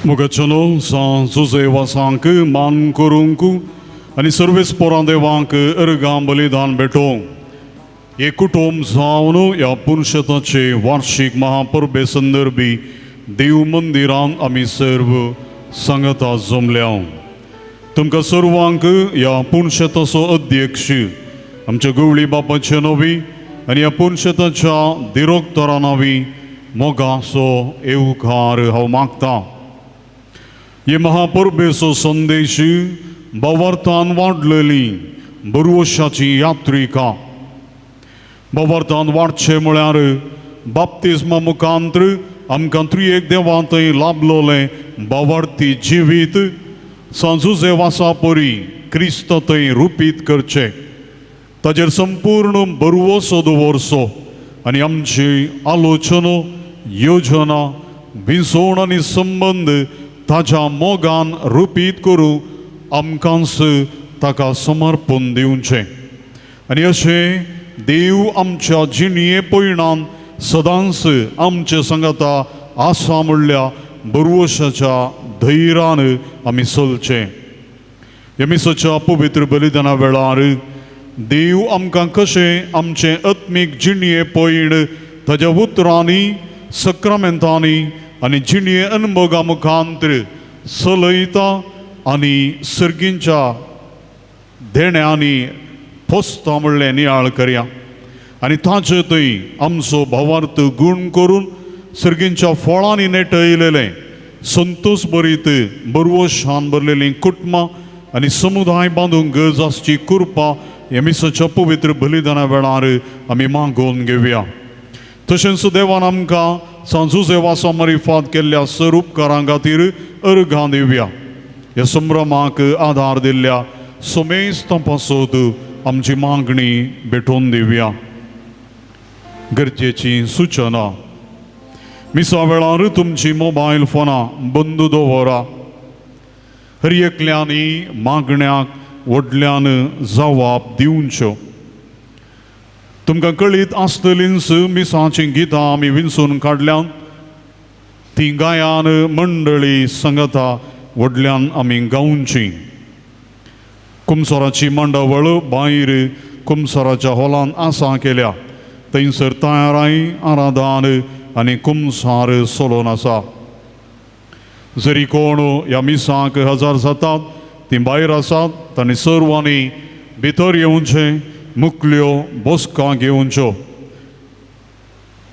मोगाचेनो सां जुजे वासांक मान करूंक आनी सर्वेस पोरां देवांक अर्गां बलिदान भेटोवंक हे कुटुंब जावन ह्या पुरुशताचे वार्षीक महापरबे संदर्भी देव मंदिरांत आमी सर्व सांगता जमल्या. तुमकां सर्वांक ह्या पुणशेताचो अध्यक्ष आमच्या गवळी बापाचे नवी आनी ह्या पुणशेताच्या दिरोक्तरा नावी मोगाचो येवकार हांव मागता. हे महापरबेचो संदेश भावार्थान वाडलेली बरवशाची यात्रिका. भावार्थान वाडचें म्हळ्यार बाप्तिज्मा मुखांत्र आमकां त्रिएक देवांतय लाभलोलें भावार्थी जिवीत सांजुजे वासा परी क्रिस्त थंय रुपीत करचें, ताजेर संपूर्ण बरवसो दवरचो आनी आमची आलोचना, योजना, विंचवण आनी संबंद ताज्या मोगान रुपीत करूं आमकांच ताका समर्पण दिवचें. आनी अशें देव आमच्या जिणये पयणान सदांच आमचे सांगाता आसा म्हणल्या बरवशाच्या धैर्यान आमी चलचें. ह्या मिसाच्या पवित्र बलिदाना वेळार देव आमकां कशें आमचें आत्मीक जिणये पयण ताज्या उतरांनी, सक्रामेंतांनी आनी जिणये अनभोगा मुखांतर चलयता आनी सर्गींच्या देण्यांनी पोसता म्हणलें नियाळ करया आनी ताचे थंय आमचो भावार्थ गूण करून सर्गींच्या फळांनी नेटयलेलें संतोष भरीत बरवशान भरलेलीं कुटुंबां आनी समुदाय बांदूंक गरज आसची कृपा ह्या मिसाच्या पवित्र बलिदाना वेळार आमी मागोवन घेवया. तशेंच देवान आमकां सांजुजे वासा मारिफात केल्ल्या सर उपकारां खातीर अर्घां दिवया. ह्या संभ्रमाक आदार दिल्ल्या समेस्तां पासत आमची मागणी भेटोवन दिवया. गरजेची सुचना: मिसा वेळार तुमची मोबायल फोनां बंद दवरा. हर एकल्यांनी मागण्याक व्हडल्यान जवाब दिवच्यो. तुमकां कळीत आसतलींच मिसाचीं गितां आमी विंचून काडल्यात, ती गायान मंडळी संगता व्हडल्यान आमी गावची. कुमसोराची मांडावळ भायर कुमसोराच्या हॉलान आसा केल्या, थंयसर तयाराय आराधान आनी कुमसार चलोवन आसा. जरी कोण ह्या मिसाक हजार जातात ती भायर आसात, तांणी सर्वांनी भितर येवचें, मुकल्यो बसका घेवच्यो.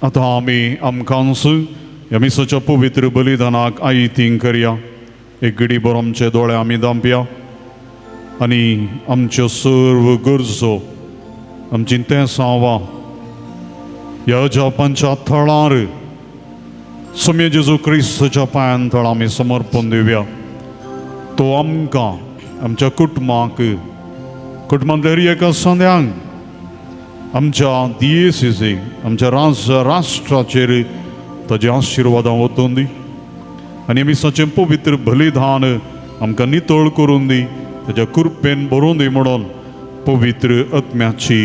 आतां आमी आमकांच ह्या मिसाच्या पवित्र बलिदानाक आयतींग करया. एक घडी भर आमचे दोळे आमी दांपया आनी आमच्यो सर्व गरजो, आमची तेंसांवां ह्या अजापांच्या थळार सोम्या जेजू क्रिस्तच्या पांयान थळ आमी समर्पण दिवया. तो आमकां, आमच्या कुटुंबाक, कुटुंबांतल्या हर एका संद्यांक, आमच्या दियेसीक, आमच्या राष्ट्राचेर ताजे आशिर्वादां वतून दी आनी मिसाचें पवित्र बलिदान आमकां नितळ करून दी, ताच्या कृपेन भरून दी म्हणून पवित्र आत्म्याची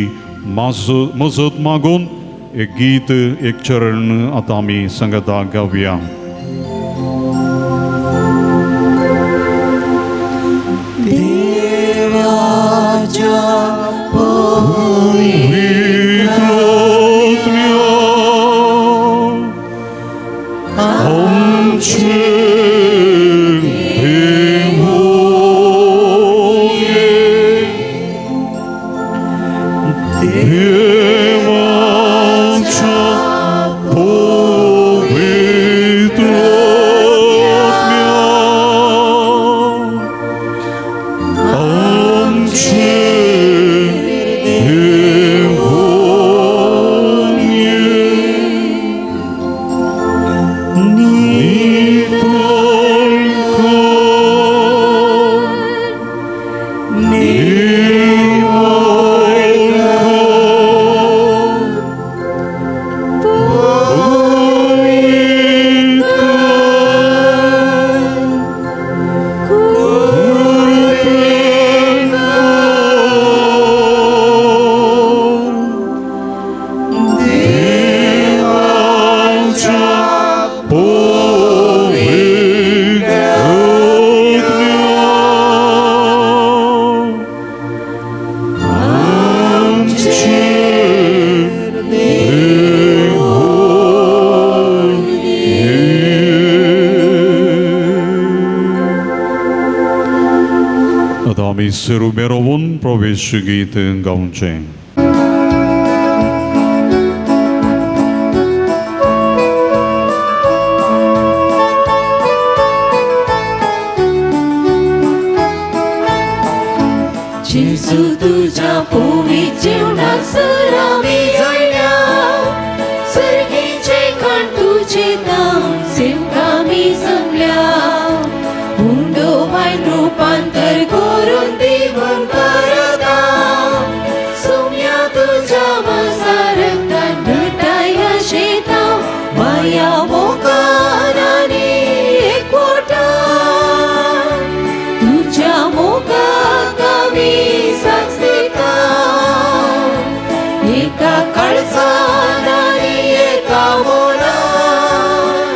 मजत मागून एक गीत, एक चरण आतां आमी सांगता गावया. देवाच्या पवित्र आत्म्या आमचेर देवोये, देवाच्या पवित्र आमी सुरू मेरोवन प्रवेश गीत गावचें. जेजू तुज्या पोवी जेवणाक सरामी जाल्या, सर्गीचे खाण तुजे नांव सेवकामी जमल्या. उंडो वायन रुपांतर करून दिवन परता, सोम्या तुज्या मसारतान घटाया शेता, माया मोगान आनी एकवटान तुज्या मोगाक आमी साक्ष दिता. एका काळजान आनी एका मनान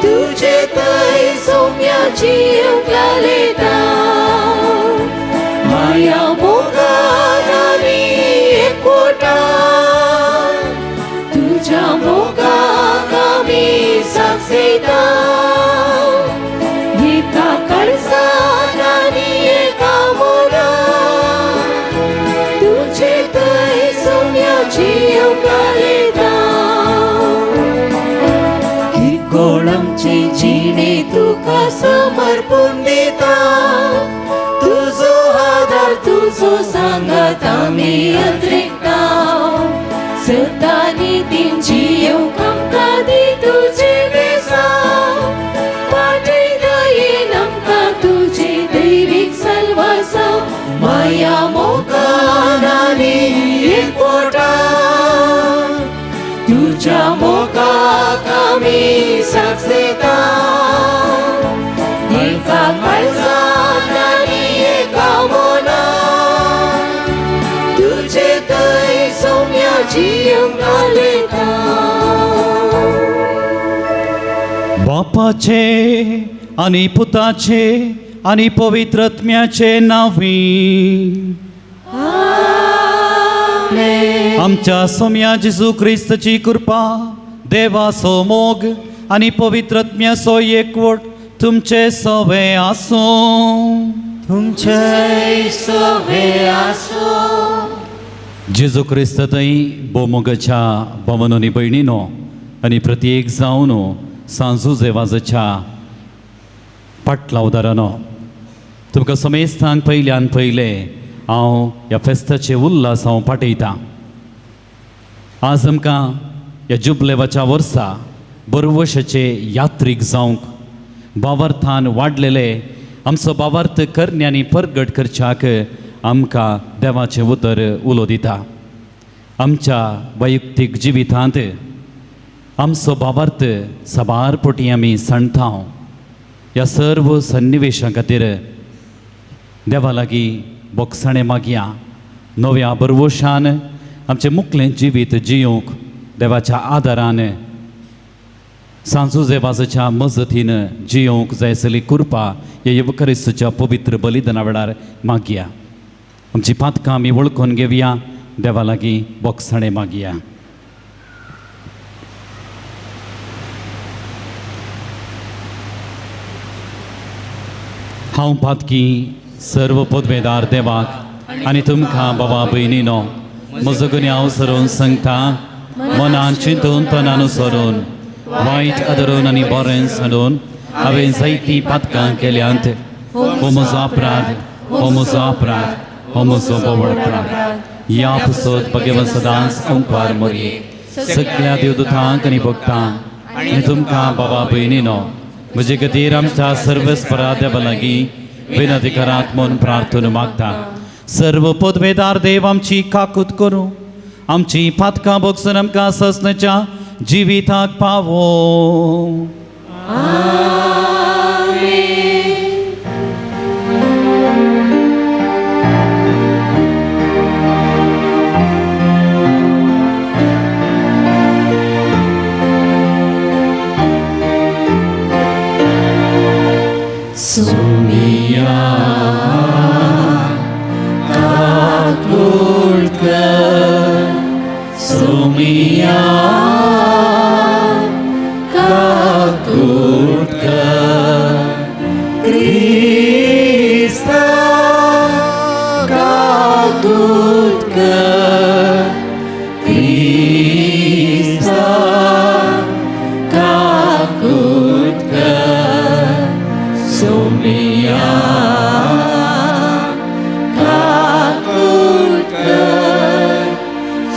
तुजे थंय सोम्याची येवंक. माया मोगान आनी एकवटान तुज्या मोगाक आमी साक्ष दिता. एका काळजान आनी एका मनान तुजे थंय सोम्याची येवंक. किरकोळ आमचे जिणे तुका समर्पून दिता, तुजो आदार तुजो सांगात आमी अंतरिकता. सतानी तिंची येवंक आमकां दी तुजे बेसांव, पाटय दयेन आमकां तुजे दैवीक सलवासांव. माया मोगान आनी एकवटान तुज्या मोगाक आमी साक्ष दिता. एका काळजान आनी एका मनान तुजे थंय सोम्याची येवंक. बापाचे आनी पुताचे आनी पवित्र आत्म्याचे नांवी आमच्या सोम्या जेजू क्रिस्तची कृपा, देवाचो मोग आनी पवित्र आत्म्याचो एकवट तुमचे सवे आसूं. तुमचे सवे आसूं. जेजू क्रिस्त थंय भोवमोगाच्या भवनो आनी भयणीनो आनी प्रत्येक जावन सांजू जेवाजाच्या पाटलावदारानो, तुमकां समेस्तांक पयल्यान पयले हांव ह्या फेस्ताचे उल्हास हांव पाठयतां. आज आमकां ह्या जुबलेवाच्या वर्सा बरवशाचे यात्रीक जावंक बावार्थान वाडलेले आमचो बावार्थ करण्यांनी परगट करच्याक आमकां देवाचें उतर उलो दिता. आमच्या वैयक्तीक जिवितांत आमचो बावार्थ साबार पटी आमी सांडता. ह्या सर्व सन्निवेशां खातीर देवा लागीं बोगसाणें मागया. नव्या बरवशान आमचें मुखलें जिवीत जियोवंक देवाच्या आदारान सांजू जेवाजाच्या मजतीन जियोवंक जाय आसली कृपा ह्या येवकरिस्तच्या पवित्र बलिदाना वेळार मागया. आमची पातकां आमी वळखून घेवया. देवा लागीं बोगसाणें मागया. हांव पातकी सर्व पदवेदार देवाक आनी तुमकां बाबा भयणीनो म्हजो गुन्यांव सरून सांगता, मनान चिंतून तनान सरून वायट आदरून आनी बरें सांडून हांवें जायतीं पातकां केल्यांत. हो म्हजो अपराध, हो म्हजो अपराध, हो म्हजो बोवळ अपराध. ह्या पुसत भगवंत सदांच ओंकार मोरये सगळ्या देवदूतांक आनी भक्तांक आनी तुमकां बाबा भयणीनो म्हजे खातीर आमच्या सर्वस्परा देवा लागीं विनंती करात म्हूण प्रार्थना मागता. सर्व पदवेदार देव आमची काकूत करूं, आमची पातकां भोगसून आमकां ससनाच्या जिविताक पावो. सोमिया काकूट कर, सोमिया काकूट कर, क्रिस्ता सोमिया काकूट कर,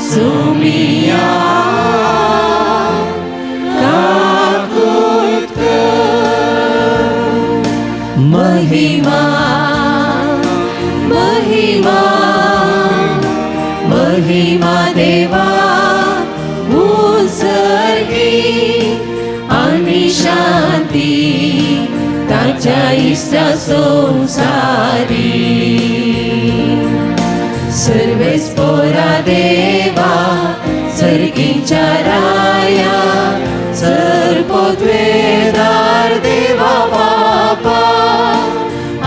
सोमिया काकूट कर। महिमा महिमा महिमा देवा उत्सर्गी आनी शांती ताच्या इश्टा संवसारी। सर्वेस पोरा देवा सर्गीच्या राया सर्पोद्वेदार देवा बापा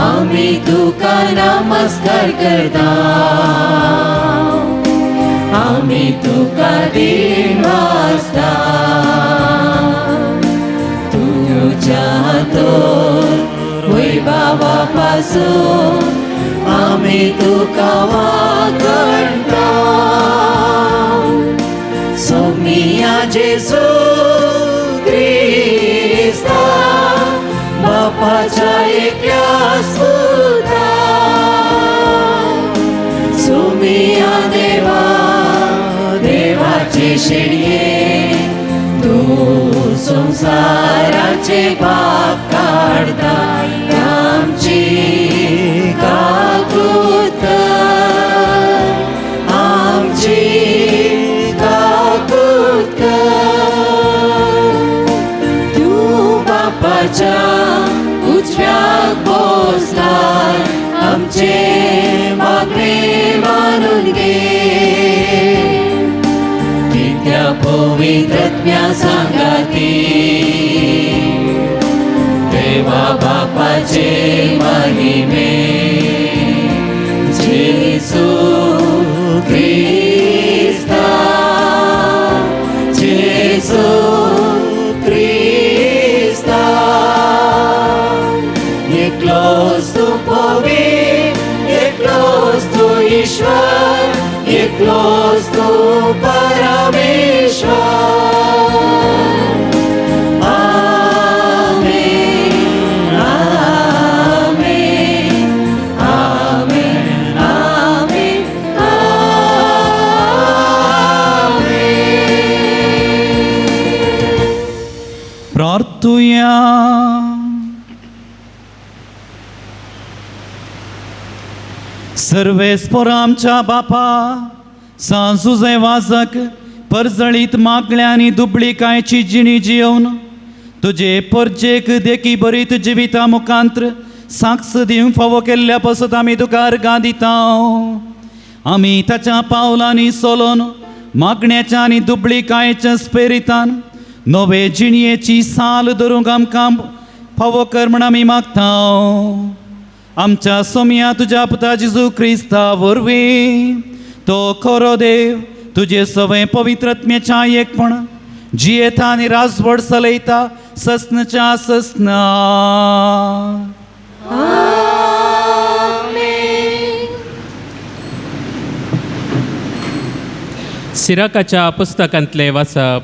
आमी तुका नमस्कार करता, आमी तुका दीन वाजता। तुज्या तोर वैभवा पासून आमी तुका वागणता। सोमिया जेजू क्रिस्ता बापाच्या एकल्या सुता, सोमिया देवा देवाचे शेणये तूं संवसाराचे पाप काडता, आमची काकूट कर, आमची काकूट कर। तूं बापाच्या उजव्याक बसला, आमचे मागणे मानून घे। कित्या पवित्रत्म्या सांगाती देवा बापाचे महिमे जेजू क्रिस्ता, जेजू क्रिस्ता। एकलोच तूं पवित्र, एकलोच तूं ईश्वर, एकलोच तूं परमेश्वर। आमेन आमेन आमेन आमेन आमेन। प्रार्थुया। सर्वेस्पोर आमच्या बापा सांजुजे वाजक परजळीत मागल्या आनी दुबळीकायची जिणी जियोवन तुजे परजेक देखी बरीत जिविता मुखांत्र साक्ष दिवंक फावो केल्ल्या पासत आमी तुका अर्गां दिता। आमी ताच्या पावलांनी सोलोन मागण्याच्या आनी दुबळीकायच्या स्पेरितान नवे जिणयेची साल धरूंक आमकां फावो कर म्हण आमी मागता। आमच्या सोम्या तुज्या पुता जेजू क्रिस्ता वरवीं तो खरो देव तुजे सवय पवित्रत्म्याच्या एकपण जियेता आनी राजवड चलयता सस्नच्या सस्ना। सिराकाच्या पुस्तकांतले वाचप।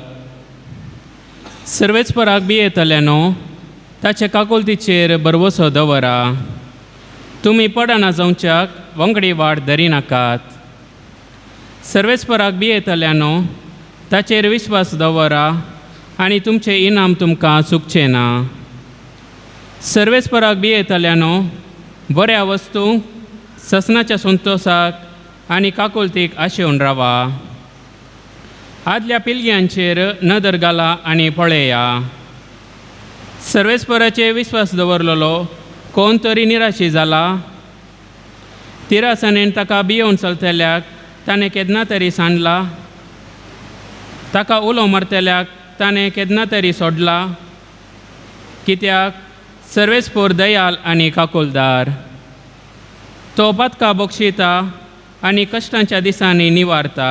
सर्वेस्पराक भियेतल्यानो ताचे काकुळतीचेर भरवसो दवरा, तुमी पडना जावच्याक वांगडी वाट धरिनाकात। सर्वेस्पराक भियेतल्यानो ताचेर विश्वास दवरा आनी तुमचें इनाम तुमकां चुकचें ना। सर्वेस्पराक भियेतल्यानो बऱ्या वस्तूंक ससनाच्या संतोसाक आनी काकुळतीक आशेवन रावा। आदल्या पिळग्यांचेर नदर घाला आनी पळया। सर्वेस्पराचेर विश्वास दवरलेलो कोण तरी निराशी जाला, तिरासनेन ताका भियोवन चलतल्याक ताणें केन्ना तरी सांडला, ताका उलो मारतल्याक ताणें केन्ना तरी सोडला। कित्याक सर्वेस्पोर दयाल आनी काकुलदार, तो पातकां बक्षिता आनी कश्टांच्या दिसांनी निवारता।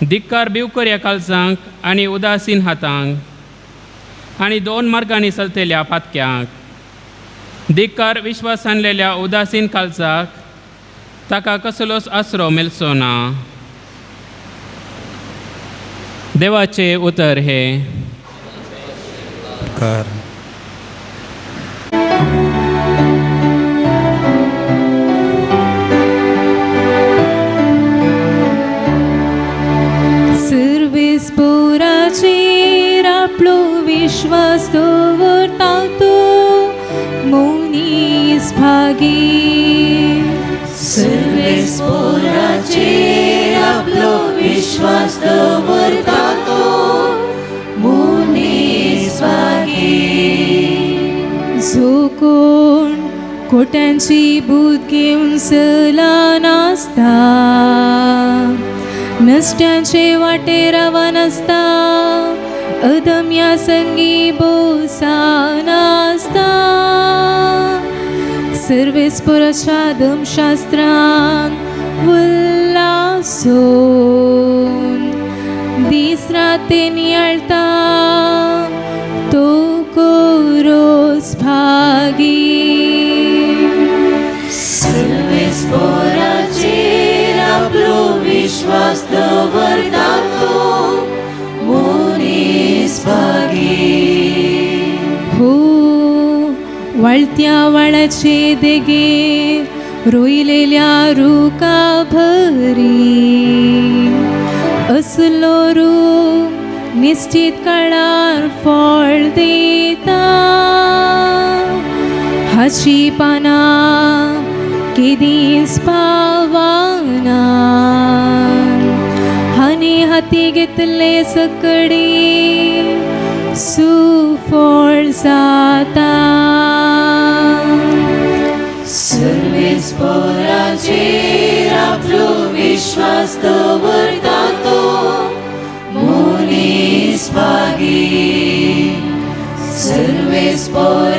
धिक्कार भिवकुऱ्या काळजांक आनी उदासीन हातांक आनी दोन मार्गांनी चलतल्या पातक्यांक। धिक्कार विश्वास आणलेल्या उदासीन काळजाक, ताका कसलोच आसरो मेळचो ना। देवाचे उतर हे। कर। भागी। सर्वेस्पोराचेर आपलो विश्वास दवरता तो मनीस भागी। जो कोण खोट्यांची बूद घेवन चला नासता, नसट्यांचे वाटे रावा नासता, अदम्या संगी बोसा नासता। सर्वेस्पोराच्या धर्मशास्त्रान उल्लासून दीस रात नियाळता तो कोरोस भागी। सर्वेस्पोराचेर आपलो विश्वास दवरता तो मनीस भागी। हो वाळत्या वाळाचे देगेर रोयलेल्या रुका भरी, असलो रूख निश्चित काळार फळ दिता। हाची पानां केदींच पावना, आनी हाती घेतले सकडी सुफळ जाता। सर्वेस्पोराचेर आपलो विश्वास दवरता तो मनीस भागी। सर्वेस्पोराचेर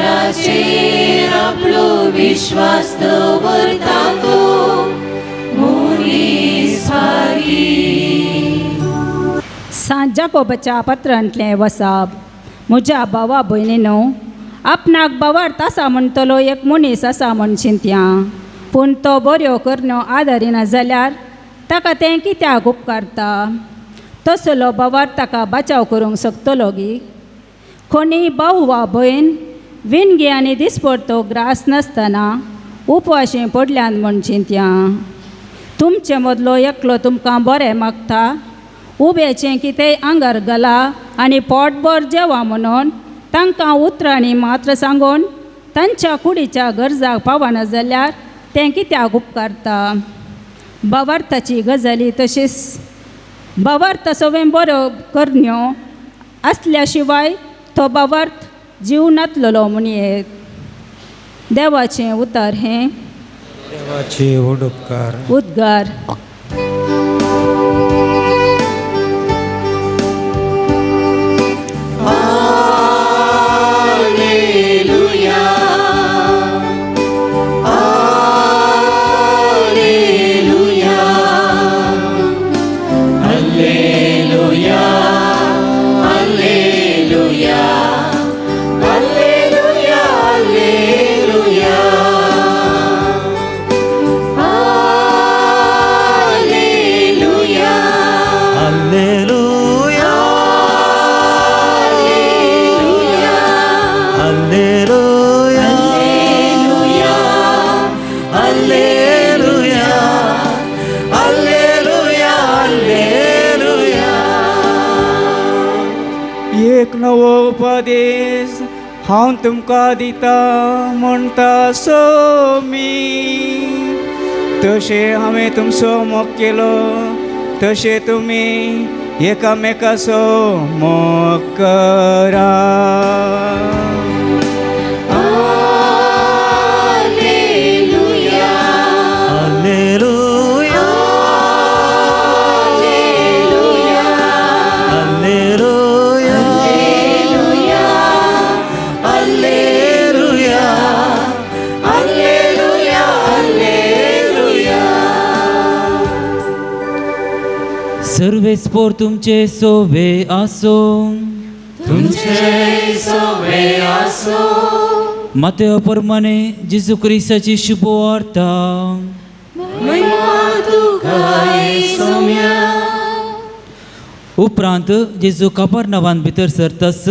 आपलो विश्वास दवरता तो मनीस भागी। सांत जाकोबाच्या पत्रांतलें वसाप। म्हज्या भावा भयणीनो, आपणाक भावार्थ आसा म्हणटलो एक मनीस आसा म्हूण चिंतया, पूण तो बऱ्यो करण्यो आदारिना जाल्यार ताका तें कित्याक उपकारता? तसलो भावार्थ ताका बचाव करूंक शकतलो गी? कोणीय भाव वा भयण विणगी आनी दिसपडतो ग्रास नासतना उपवाशी पडल्यान म्हूण चिंतया। तुमचे मदलो एकलो तुमकां बरें मागता, उब्याचें कितेंय आंगार घाला आनी पोटभर जेवा म्हणून तांकां उतरांनी मात्र सांगून तांच्या कुडीच्या गरजाक पावना जाल्यार तें कित्याक उपकारता? भावार्थाची गजाली तशीच भावार्थ सगळें बरो करण्यो आसल्या शिवाय तो भावार्थ जीव नातलेलो म्हणयेत। देवाचें उतर हें देवाचे व्हड उपकार उद्गार। एक नवो उपदेश हांव तुमकां दिता म्हणटा सोमी, तशें हांवें तुमचो मोग केलो तशें तुमी एकामेकाचो मोग करा। Alleluia, alleluia, alleluia, alleluia, alleluia, alleluia, alleluia. सर्वेस्पोर तुमचे सोवे आसो, तुमचे सोवे आसो। मातेव प्रमाणे जेजू क्रिस्ताची शुभवार्ता। महिमा तुका सोम्या। उपरांत जेजू कापरनावान भितर सरतस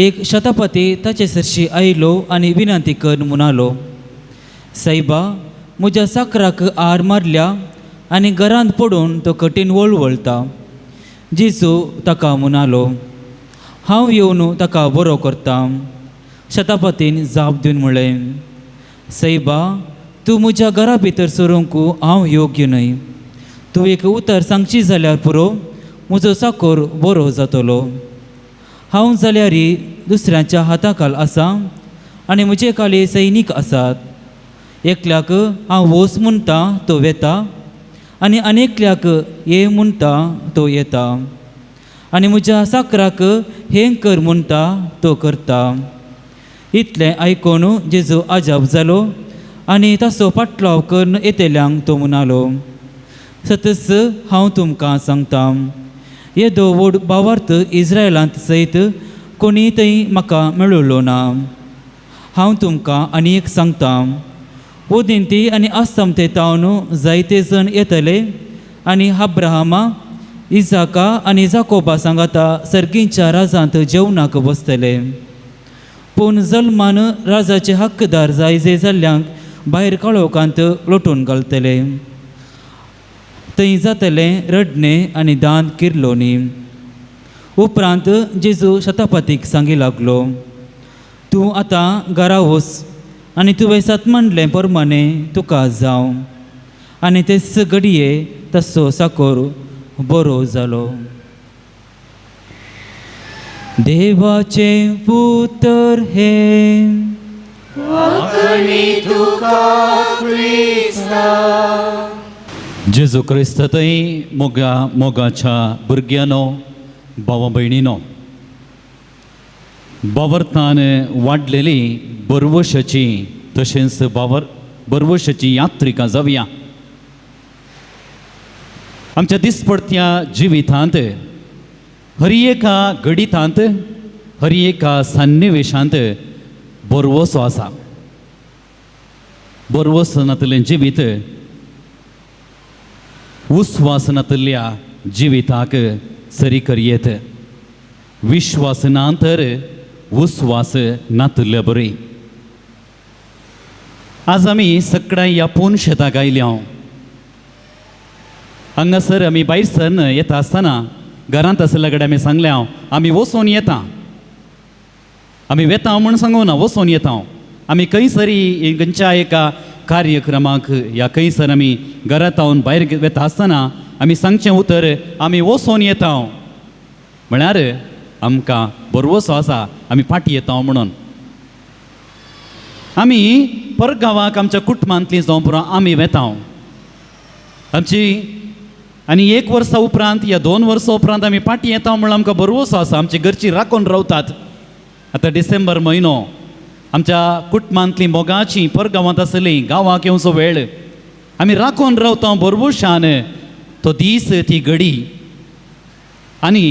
एक शतपती ताचे सरशी आयलो आनी विनंती करून म्हणालो, सायबा म्हज्या साकराक आर मारल्या आनी घरांत पडून तो कठीण वळवळता। जेजू ताका म्हणालो, हांव येवन ताका बरो करता। शतपतीन जाप दिवन म्हळें, सैबा, तूं म्हज्या घरा भितर सरूंक हांव योग्य न्हय. तूं एक उतर सांगची जाल्यार पुरो, म्हजो चाकोर बरो जातलो. हांव जाल्यार दुसऱ्यांच्या हाता खाल आसा आनी म्हजे खाली सैनीक आसात. एकल्याक हांव वोस म्हणटा तो वेता आनी आनी एकल्याक ये म्हणटा तो येता आनी म्हज्या साकराक हें कर म्हणटा तो करता. इतलें आयकून जेजू आजाप जालो आनी ताचो फाटलाव करून येतल्यांक तो म्हणालो, सतच हांव तुमकां सांगता, येदो व्हड भावार्थ इस्रायलांत सयत कोणी थंय म्हाका मेळिल्लो ना. हांव तुमकां आनी एक सांगता, उदेंती आनी आस्तमते तावन जायते जण येतले आनी अब्राहमा, इजाका आनी जाकोबा सांगाता सर्गींच्या राजांत जेवणाक बसतले. पूण जल्मान राजाचे हक्कदार जायजे जाल्ल्यांक भायर काळोखांत लोटून घालतले. थंय जातलें रडणें आनी दांत किर्लोनी. उपरांत जेजू शतापतीक सांगी लागलो, तूं आतां घरा वच आनी तुवें सत म्हणलें प्रमाणें तुका जावं. आनी तेच घडये तसो साकोर बरो जालो. देवाचें उतर हें. वाखणी तुका क्रिस्ता. जेजू क्रिस्त थंय मोगा मोगाच्या भुरग्यांनो, भावा भयणीनो, बावरतान वाडलेली बरवशाची तशेंच बावर बरवशाची यात्रिका जावया. आमच्या दिसपडत्या जिवितांत हर एका घडितांत हर एका सन्निवेशांत बरवसो आसा. बरवस नातलें जिवीत उस्वास नातल्या जिविताक सरी करयेत. विश्वास ना तर उस्वास नातल्या बरी. आज आमी सगळ्या ह्या पून शेताक आयल्या. हांगासर आमी भायर सरन येता आसतना घरांत आशिल्ल्या कडेन आमी सांगल्या, आमी वचून येता. आमी वेता म्हूण सांगू ना, वचून येता. आमी खंयसरी खंयच्या एका कार्यक्रमाक या खंयसर आमी घरांत भायर वेता आसतना आमी सांगचें उतर आमी वचून येता म्हळ्यार आमकां बरवसो आसा, आमी फाटीं येता म्हणून. आमी परगांवाक आमच्या कुटुंबांतलीं जावं पुरो आमी वेता आमची आनी एक वर्सा उपरांत या 2 वर्सां उपरांत आमी फाटीं येता म्हणल्यार आमकां बरवसो आसा. आमची घरची राखून रावतात. आतां डिसेंबर म्हयनो आमच्या कुटुंबांतलीं मोगाचीं परगांवांत आसलीं गांवाक येवचो वेळ आमी राखून रावता बरवशान तो दीस ती घडी. आनी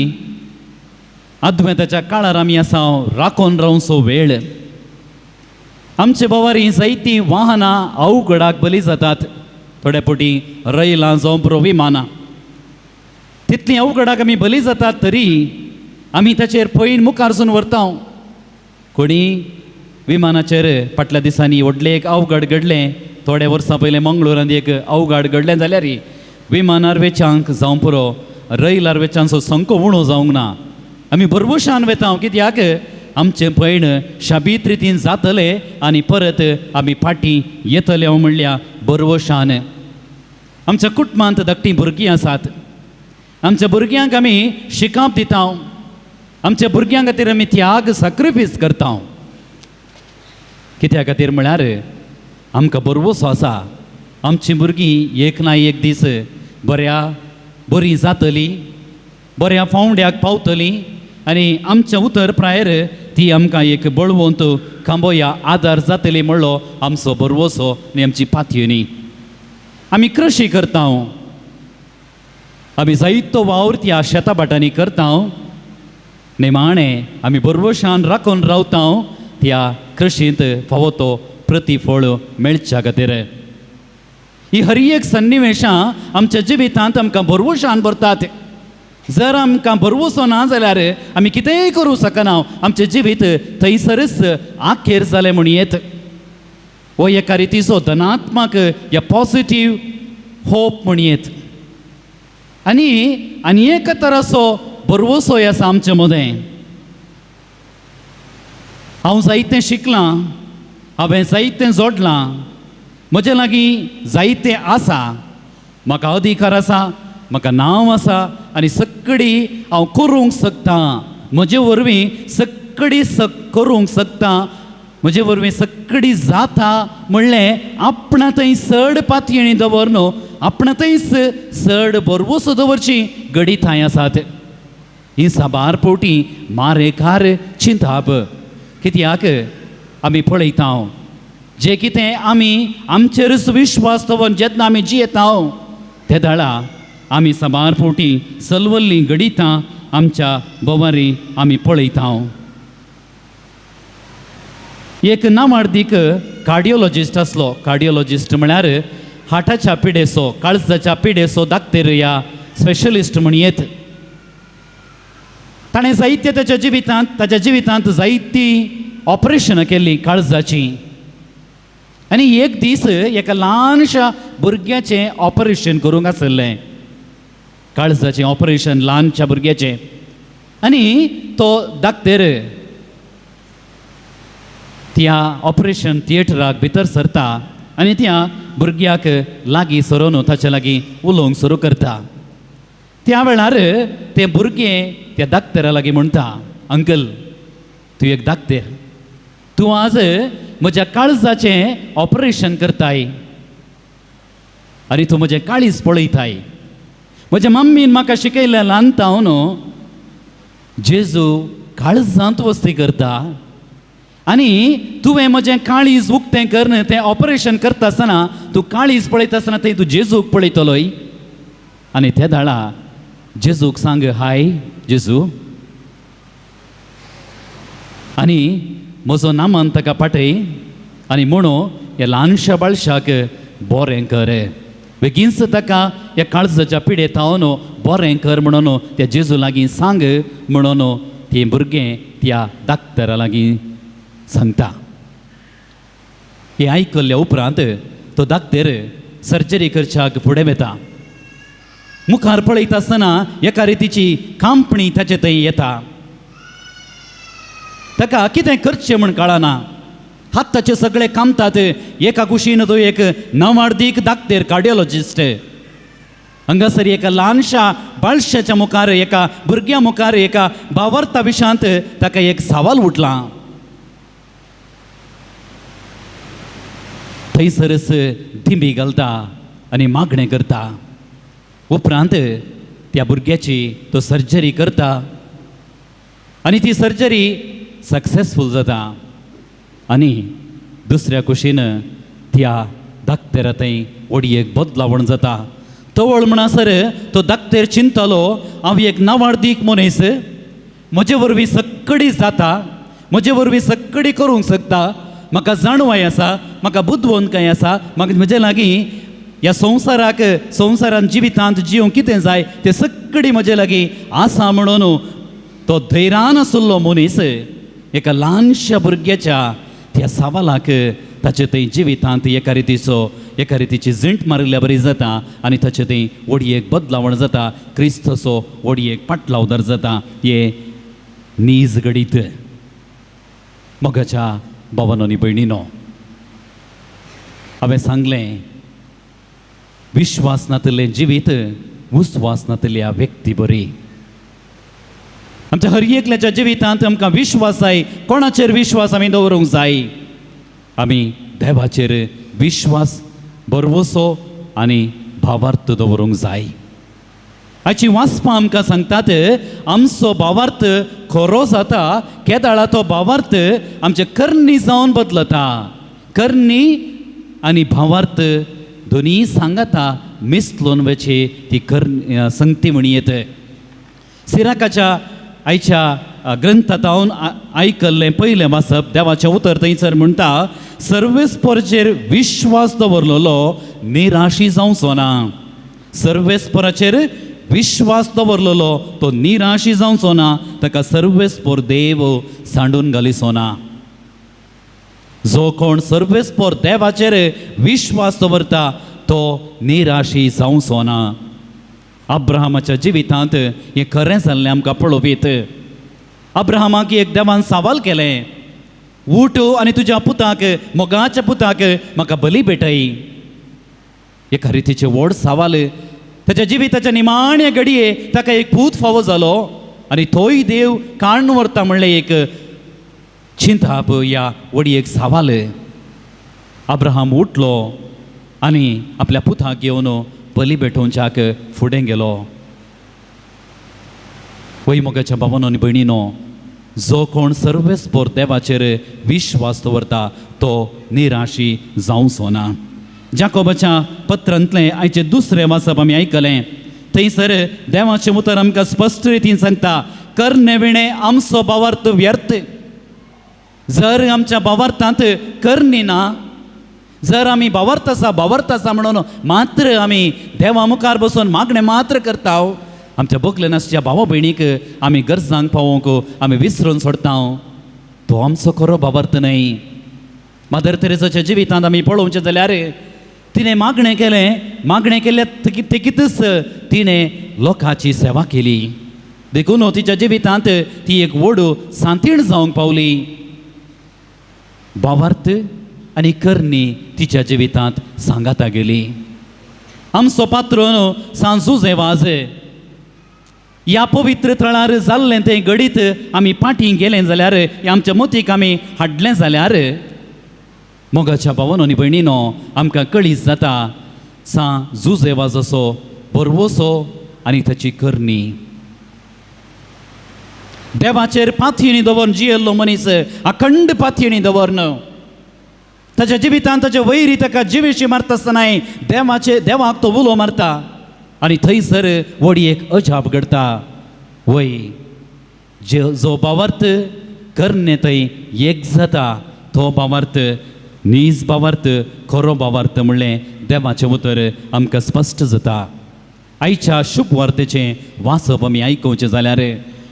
आदवेंताच्या काळार आमी आसा राखून रावचो वेळ. आमचे बोवारी जायतीं वाहनां अवघडाक बली जातात. थोड्या फावटी रैलां जावं पुरो विमानां तितलीं अवघडाक आमी बली जातात तरी आमी ताचेर पयन मुखारसून व्हरता. कोणी विमानाचेर फाटल्या दिसांनी व्हडलें एक अवघड घडलें. थोड्या वर्सां पयलें मंगळुरांत एक अवघड घडलें जाल्यार विमानार वेच्यांक जावं पुरो रैलार वेच्यांचो संको उणो जावंक ना. आमी भरवशान वेता कित्याक आमचें पयण शाबीत रितीन जातलें आनी परत आमी फाटीं येतले म्हणल्या भरवशान. आमच्या कुटुंबांत धाकटीं भुरगीं आसात. आमच्या भुरग्यांक आमी शिकाप दिता. आमच्या भुरग्यां खातीर आमी त्याग सॅक्रिफायस करता. कित्या खातीर म्हळ्यार आमकां भरवसो आसा आमचीं भुरगीं एक ना एक दीस बऱ्या बरीं जातलीं, बऱ्या फावंड्याक पावतलीं आनी आमच्या उतर प्रायर ती आमकां एक बळवंत खांबोया आदार जातली म्हणलो आमचो भरवसो आनी आमची पातयेनी. आमी कृशी करता. आमी जायतो वावर त्या शेता भाटांनी करता. निमाणें आमी भरवशान राखून रावता त्या कृशींत फावो तो प्रतिफळ मेळच्या खातीर. ही हर एक सन्निवेशां आमच्या जिवितांत आमकां भरवशान भरतात. जर आमकां भरवसो ना जाल्यार आमी कितेंय करूं शकना. आमचें जिवीत थंयसरच आखेर जालें म्हूण येत. हो एका रितीचो धनात्मक या पॉजिटीव होप म्हण येत. आनी आनी एक तराचो भरवसोय आसा आमचे मदें. हांव जायतें शिकलां. हांवें जायतें जोडलां, म्हजे लागीं जायतें आसा, म्हाका अधिकार आसा, म्हाका नांव आसा आनी सगळी हांव करूंक शकता, म्हजे वरवीं सगळी करूंक शकता, म्हजे वरवीं सगळी जाता म्हणलें आपणा थंय चड पातयेणी दवर न्हू, आपणा थंयच चड बरवसो दवरची घडी थंय आसात. ही साबार पोटी मारेकार चिंताप कित्याक आमी पळयता जे कितें आमी आमचेरच विश्वास दवरून जेन्ना आमी जियेता ते दाळा आमी साबार पोटी सलवल्लीं घडितां आमच्या भोंवारी आमी पळयता. एक नामार्दीक कार्डियोलॉजिस्ट आसलो. कार्डियोलॉजिस्ट म्हळ्यार हार्टाच्या पिडेचो, काळजाच्या पिडेचो दाक्तेर या स्पेशलिस्ट म्हण येत. ताणें जायते ताच्या जिवितांत जायतीं ऑपरेशनां केल्लीं काळजाचीं. आनी एक दीस एका ल्हानशा भुरग्याचें ऑपरेशन करूंक आसलें, काळजाचें ऑपरेशन ल्हानशा भुरग्याचें. आनी तो दाक्तेर त्या ऑपरेशन थिएटराक भितर सरता आनी त्या भुरग्याक लागीं सरोन ताचे लागीं उलोवंक सुरू करता. त्या वेळार तें भुरगें त्या दाक्तेरा लागीं म्हणटा, अंकल तूं एक दाक्तेर, तूं आज म्हज्या काळजाचें ऑपरेशन करताय आनी तूं म्हजें काळीज पळयताय. म्हज्या मम्मीन म्हाका शिकयलें ल्हान तावन जेजू काळजांत वस्ती करता आनी तुवें म्हजें काळीज उक्तें करून तें ऑपरेशन करता आसतना तूं काळीज पळयता आसतना थंय तूं जेजूक पळयतलोय. आनी ते दाळा जेजूक सांग, हाय जेजू, आनी म्हजो नामान ताका पाटय आनी म्हणू ह्या ल्हानशा बाळशाक बरें कर, बेगीनच ताका ह्या काळजाच्या पिडे थावन बरें कर म्हणून त्या जेजू लागीं सांग म्हणून तें भुरगें त्या दाक्तरा लागीं सांगता. हें आयकल्ल्या उपरांत तो दाक्तेर सर्जरी करच्याक फुडें वता. मुखार पळयता आसतना एका रितीची कांपणी ताचे थंय येता. ताका कितें करचें म्हूण कळना. हात ताचे सगळे कामतात. एका कुशीन तो एक नवार्दीक दाक्तेर कार्डियोलॉजिस्ट हांगासर एका ल्हानशा बाळशाच्या मुखार, एका भुरग्या मुखार, एका बावर्ता विशांत ताका एक सवाल उठला. थंयसरच दिंबी घालता आनी मागणें करता. उपरांत त्या भुरग्याची तो सर्जरी करता आनी ती सर्जरी सक्सेसफूल जाता. आनी दुसऱ्या कुशीन त्या दाक्तेरा थंय ओडयेक बदलावण जाता. तवळ म्हणसर तो दाक्तेर चिंतलो, हांव एक नावार्दीक मनीस, म्हजे वरवीं सगळी जाता, म्हजे वरवीं सगळी करूंक शकता, म्हाका जाणवाय आसा, म्हाका बुदवंतकाय आसा, म्हाका म्हजे लागीं ह्या संवसाराक, संवसारान जिवितांत जिवंक कितें जाय तें सगळी म्हजे लागीं आसा म्हणून तो धैर्यान आशिल्लो मनीस एका ल्हानशा भुरग्याच्या त्या सवालाक ताचे थंय जिवितांत एका रितीचो, एका रितीची झिंट मारिल्ल्या बरी जाता आनी ताचे थंय ओडयेक बदलावण जाता, क्रिस्तचो ओडयेक पाटलावदार जाता. हे नीज घडीत मोगाच्या भावानो आनी भयणीनो, हांवें सांगलें विश्वास नातिल्लें जिवीत विस्वास नातिल्ल्या व्यक्ती बरी. आमच्या हर एकल्याच्या जिवितांत आमकां विश्वास जाय. कोणाचेर विश्वास आमी दवरूंक जाय? आमी देवाचेर विश्वास, भरवसो आनी भावार्थ दवरूंक जाय. हाची वाचपां आमकां सांगतात आमचो भावार्थ खरो जाता केदाळा तो भावार्थ आमचे करणी जावन बदलता. करणी आनी भावार्थ दोनी सांगाता मिसलोन वचे ती कर संगती म्हणी येत. सिराकाच्या आयच्या ग्रंथांत आयकल्लें पयलें वाचप देवाचें उतर थंयसर म्हणटा, सर्वेस्पराचेर विश्वास दवरलेलो निराशी जावचो ना. सर्वेस्पराचेर विश्वास दवरलेलो तो निराशी जावचो ना, ताका सर्वेस्पर देव सांडून घालिचो ना. जो कोण सर्वेस्पर देवाचेर विश्वास दवरता तो निराशी जावचो ना. अब्राहमाच्या जिवितांत हें खरें जाल्लें आमकां पळोवयेत. अब्राहमाक एक देवान सवाल केलें, उठ आनी तुज्या पुताक, मोगाच्या पुताक म्हाका बली भेटय. एका रितीचें व्हड सवाल. ताच्या जिविताच्या निमाण्या घडये ताका एक पूत फावो जालो आनी तोय देव काडून व्हरता म्हणलें एक चिंताप ह्या व्हडी एक सवाल. अब्राहम उठलो आनी आपल्या पुताक घेवन बली भेटोवच्याक फुडें गेलो. वय मोगाच्या भावानो आनी भयणीनो, जो कोण सर्वेस्पोर देवाचेर विश्वास दवरता तो निराशी जावचो ना. जाकोबाच्या पत्रांतलें आयचें दुसरें वाचप आमी आयकलें. थंयसर देवाचें उतर आमकां स्पश्ट रितीन सांगता, करणे विणें आमचो भावार्थ व्यर्थ. जर आमच्या भावार्थांत करणी ना, जर आमी भावार्थ आसा भावार्थ आसा म्हणून मात्र आमी देवा मुखार बसून मागणें मात्र करता, आमच्या बगले नासच्या भावा भयणीक आमी गरजांक पावोवंक आमी विसरून सोडता, तो आमचो खरो भावार्थ न्हय. मदर तेरेसाच्या जिवितांत आमी पळोवचें जाल्यार तिणें मागणें केलें, मागणें केल्ल्या तेकीतच तिणें लोकांची सेवा केली. देखून तिच्या जिवितांत ती एक व्हड सांतीण जावंक पावली. भावार्थ आनी करणी तिच्या जिवितांत सांगाता गेली. आमचो पात्रोन सांजू वाज ह्या पवित्र थळार जाल्लें तें घडीत आमी फाटीं गेलें जाल्यार, आमच्या मोतीक आमी हाडलें जाल्यार, मोगाच्या भावानो आनी भयणीनो आमकां कळीत जाता सां जुजे वाजाचो भरवसो आनी ताची करणी. देवाचेर पातयेणी दवरून जियेल्लो मनीस अखंड पातयेणी दवरून ताच्या जिवितांत ताचे वैरी ताका जिवेशी मारता आसतनाय देवाचे देवाक तो उलो मारता आनी थंयसर व्हडी एक अजाप घडता. वय जो भावार्थ करणे थंय एक जाता तो भावार्थ नीज भावार्थ खरो भावार्थ म्हणलें देवाचें उतर आमकां स्पश्ट जाता. आयच्या शुभ वार्तेचें वाचप आमी आयकुचें जाल्यार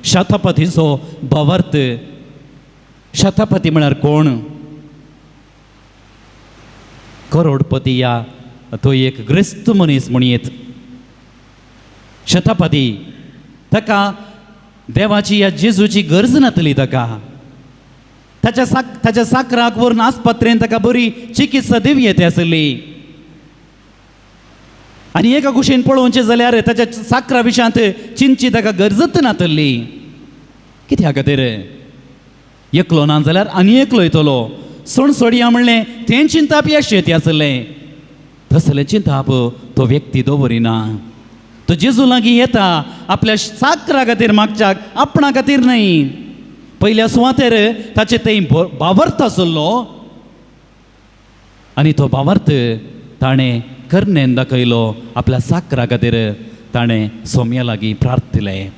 शतपथीचो भावार्थ. शतपथी म्हळ्यार कोण? करोडपती या तो एक ग्रेस्त मनीस म्हणयेत. शतपथी ताका देवाची या जेजूची गरज नातली. ताका ताच्या साकराक व्हरून आस्पत्रेन ताका बरी चिकित्सा दिवं येता आसली. आनी एका कुशीन पळोवचें जाल्यार ताच्या साकरा विशयांत चिंतची ताका गरजच नातली. कित्या खातीर? एकलो ना जाल्यार आनी एकलो येतलो. सणसोडया म्हणलें तें चिंताप येश येता आसलें. तसलें चिंताप तो व्यक्ती दवरिना. तो जेजू लागीं येता आपल्या साकरा खातीर मागच्याक, आपणा खातीर न्हय. पयल्या सुवातेर ताचे थंय भावार्थ आसलो आनी तो भावार्थ ताणें करणेन दाखयलो. आपल्या साकरा खातीर ताणें सोम्या लागीं प्रार्थलें.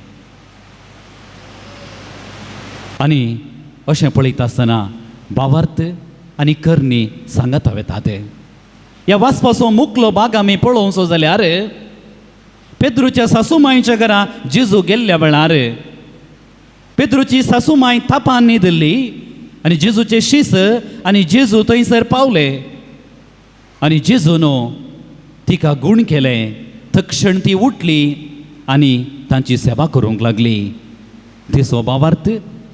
आनी अशें पळयता आसतना भावार्थ आनी करणी सांगाता वेतात. ह्या वाचपाचो मुखलो भाग आमी पळोवचो जाल्यार पेद्रूच्या सासूमांयच्या घरा जेजू गेल्ल्या वेळार पेद्रूची सासूमांय तापान न्हिदिल्ली आनी जेजूचे शीस आनी जेजू थंयसर पावले आनी जेजून तिका गूण केलें. तक्षण ती उठली आनी तांची सेवा करूंक लागली. तिचो भावार्थ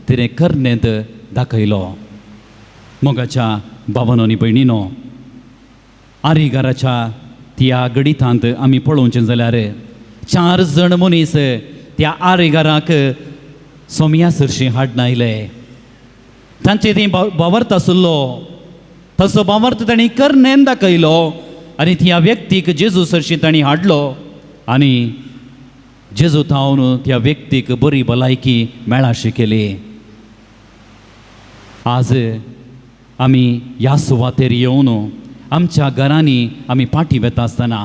तिणें करणेंत दाखयलो. मोगाच्या भावानो आनी भयणीनो, आरिगाराच्या त्या गणितांत आमी पळोवचें जाल्यार 4 जाण मनीस त्या आरिगाराक सोम्या सरशीं हाडून आयले. तांचे थंय भावार्थ आसलो, तसो भावार्थ तांणी करणेन दाखयलो आनी त्या व्यक्तीक जेजू सरशीं तांणी हाडलो आनी जेजू थावन त्या व्यक्तीक बरी भलायकी मेळाशी केली. आज आमी ह्या सुवातेर येवन आमच्या घरांनी आमी फाटीं वेता आसतना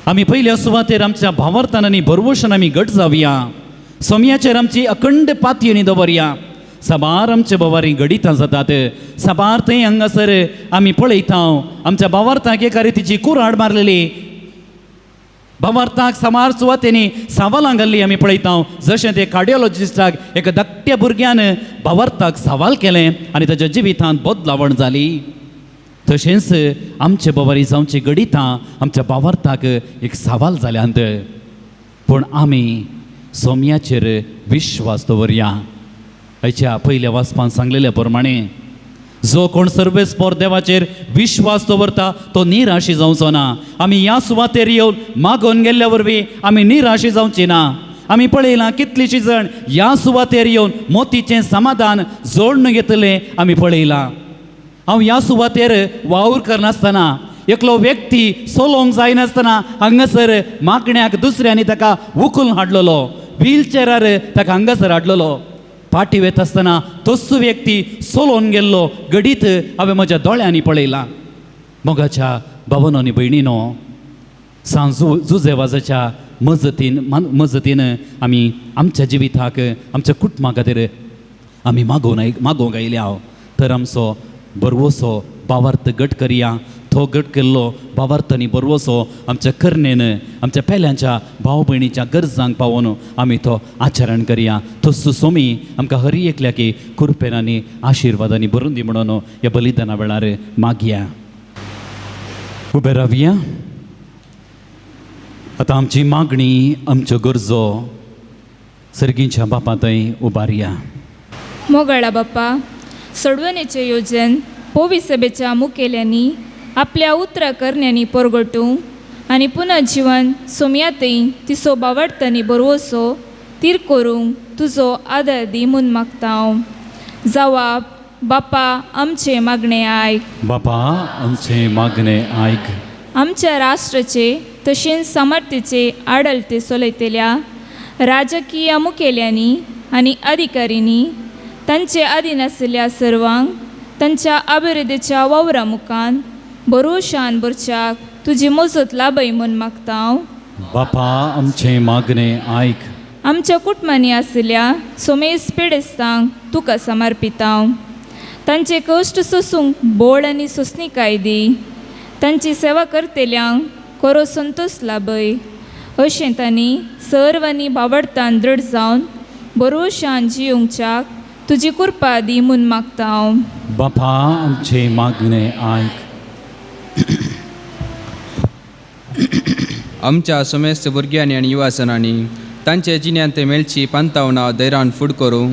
आमी पयल्या सुवातेर आमच्या भावार्थान आनी भरवशान आमी घट जावया. सोम्याचेर आमची अखंड पातयेणी दवरया. साबार आमचे भावारी घडितां जातात. साबार थंय हांगासर आमी पळयता आमच्या भावार्थाक एका रितीची कुराड मारलेली, भावार्थाक साबार सुवातेंनी सवालां घाल्ली आमी पळयता. जशें ते कार्डियोलॉजिस्टाक एका धाकट्या भुरग्यान भावार्थाक सवाल केलें आनी ताच्या जिवितांत बदलावण जाली, तशेंच आमचे भावारी जावची घडितां आमच्या भावार्थाक एक सवाल जाल्यांत. पूण आमी सोम्याचेर विश्वास दवरया. आयच्या पयल्या वाचपान सांगलेल्या प्रमाणे जो कोण सर्वेस्पोर देवाचेर विश्वास दवरता तो निराशी जावचो ना. आमी ह्या सुवातेर येवन मागोवन गेल्ल्या वरवीं आमी निराशी जावची ना. आमी पळयलां कितलींशीं जाण ह्या सुवातेर येवन मोतीचें समाधान जोडून घेतलें आमी पळयलां. हांव ह्या सुवातेर वावर करनासतना एकलो व्यक्ती चलोवंक जायनासतना हांगासर मागण्याक दुसऱ्यांनी ताका उखलून हाडलेलो, व्हीलचेरार ताका हांगासर हाडलेलो. फाटी वता आसतना तोच व्यक्ती चलोवन गेल्लो घडीत हांवें म्हज्या दोळ्यांनी पळयलां. मोगाच्या भावानो आनी भयणीनो, सांज जुजेवाजाच्या मजतीन आमी आमच्या जिविताक आमच्या कुटुंबा खातीर आमी मागोवंक आयल्या. तर आमचो बरवसो भावार्थ घट करया. तो घट केल्लो भावार्थ आनी बरवसो आमच्या करणेन आमच्या पेल्यांच्या भाव भयणीच्या गरजांक पावोवन आमी तो आचरण करया. तसो सोमी आमकां हरी एकल्याकी कृपेन आनी आशिर्वादांनी भरून दी म्हणून ह्या बलिदाना वेळार मागया. उबे रावया. आतां आमची मागणी आमच्यो गरजो सर्गींच्या बापा थंय उबारया. मोगाळा बापा, सोडवणेचें योजन पोवी सभेच्या मुखेल्यांनी आपल्या उतरां करण्यांनी परगटूंक आनी पुनः जिवन सोमयातय तिसो बावडतांनी बरवसो तीर करूंक तुजो आदार दी म्हूण मागता हांव. जवाब बापा आमचें मागणें आयक. बापा आमचें मागणें आयक. आमच्या राष्ट्राचे तशेंच सामर्थ्याचे आडलते चलयतल्या राजकीय मुखेल्यांनी आनी अधिकाऱ्यांनी तांचे अधीन आशिल्ल्या सर्वांक तांच्या अभिवृद्धीच्या वावरा मुखान बरोशान भरच्याक तुजी मजत लाभय म्हूण मागता हांव. बापा आमचें मागणें आयक. आमच्या कुटुंबांनी आशिल्ल्या सोमेस पिडेस्तांक तुका समर्पिता हांव. तांचे कश्ट सोसूंक बोळ आनी सोंसणीकाय दी. तांची सेवा करतल्यांक खरो संतोश लाभय. अशें तांणी सर्वांनी बावडतान दृढ जावन बरोशान जियोवच्याक तुजी कृपा दी म्हूण मागता हांव. बापा आमचें मागणें आयक. आमच्या समेस्त भुरग्यांनी आनी युवाजनांनी तांचे जिन्यांत मेळची पांतावना धैर्यान फूड करूं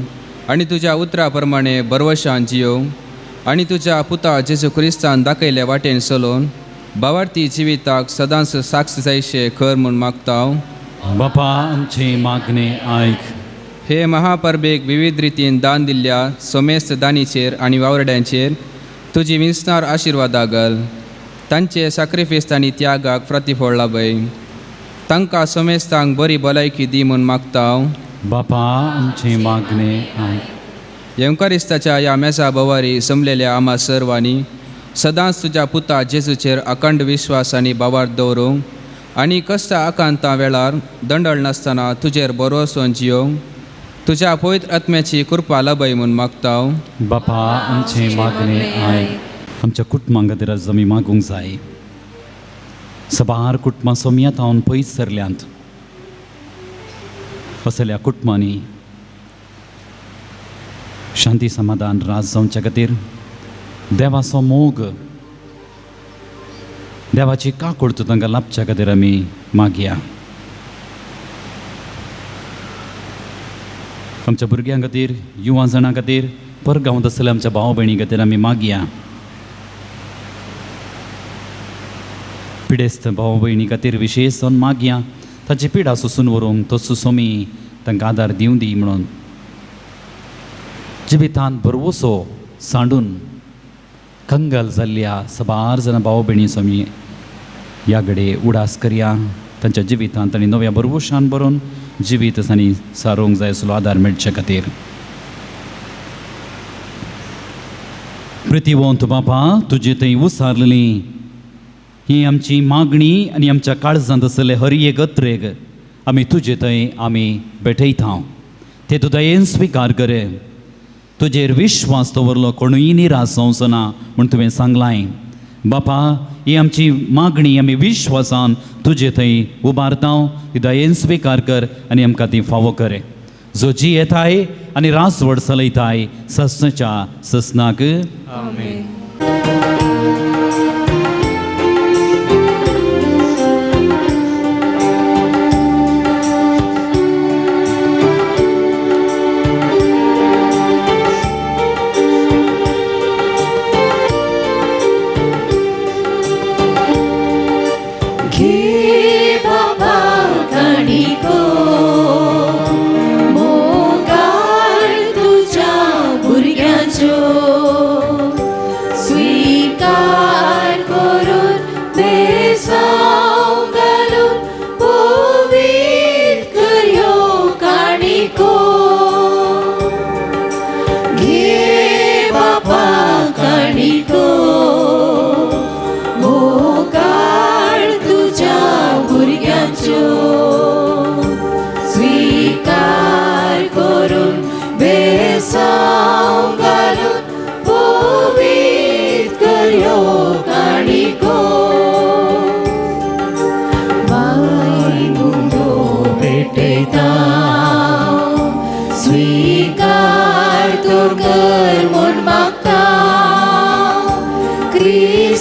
आनी तुज्या उतरा प्रमाणे बरवशान जियो आनी तुज्या पुता जेजू क्रिस्तान दाखयल्या वाटेन चलोवन भावार्थी जिविताक सदांच साक्ष जायशे कर म्हूण मागता हांव. बापा आमचें मागणें आयक. हे महापरबेक विविध रितीन दान दिल्ल्या समेस्त दानीचेर आनी वावरड्यांचेर तुजी विंचणार आशिर्वादा घाल. तांचे साक्रिफीस आनी त्यागाक प्रतिफळ लाभय. तांकां समेस्तांक बरी भलायकी दी म्हूण मागता हांव. बापा आमचें मागणें आयक. येवकारिस्ताच्या ह्या मेसा भोवारी जमलेल्या आमा सर्वांनी सदांच तुज्या पुता जेजूचेर अखंड विश्वास आनी भावार्थ दवरूंक आनी कश्टा आकांता वेळार दंडळ नासतना तुजेर भरवसोन जियोवंक तुज्या पवित्र आत्म्याची कृपा लाभय म्हूण मागता हांव. बापा आमचें मागणें आयक. आमच्या कुटुंबां खातीर आज आमी मागूंक जाय. सबार कुटुंबां सोमयात हांव पयस सरल्यांत. असल्या कुटुंबांनी शांती समाधान राज जावच्या खातीर देवाचो मोग देवाची काकूळत तांकां लाभच्या खातीर आमी मागया. आमच्या भुरग्यां खातीर, युवा जाणां खातीर, परगांवांत आसलेल्या आमच्या भाव भयणी खातीर आमी मागया. पिडेस्त भाव भयणी खातीर विशेश जावन मागया. ताची पिडा सोसून व्हरूंक तसो सोमी तांकां आदार दिवं दी म्हणून. जिवितांत भरवसो सांडून कंगाल जाल्ल्या सबार जाणां भाव भयणी स्वामी ह्या घडये उडास करया. तांच्या जिवितांत आनी नव्या भरवशान भरून जिवीत आनी सारोवंक जाय आसलो आदार मेळचे खातीर. प्रितीवंत बापा, तुजे थंय उसारलेली ही आमची मागणी आनी आमच्या काळजांत आसले हर एक अत्रेग आमी तुजे थंय आमी भेटयता. ते तूं दयेन स्विकार कर. तुजेर विश्वास दवरलो कोणूय निराश जावचो ना म्हूण तुवें सांगलां. बापा, ही आमची मागणी आमी विश्वासान तुजे थंय उबारता. ती दयेन स्विकार कर आनी आमकां ती फावो कर. जो जी येताय आनी रासवड चलयताय ससनाच्या ससनाक. आमेन.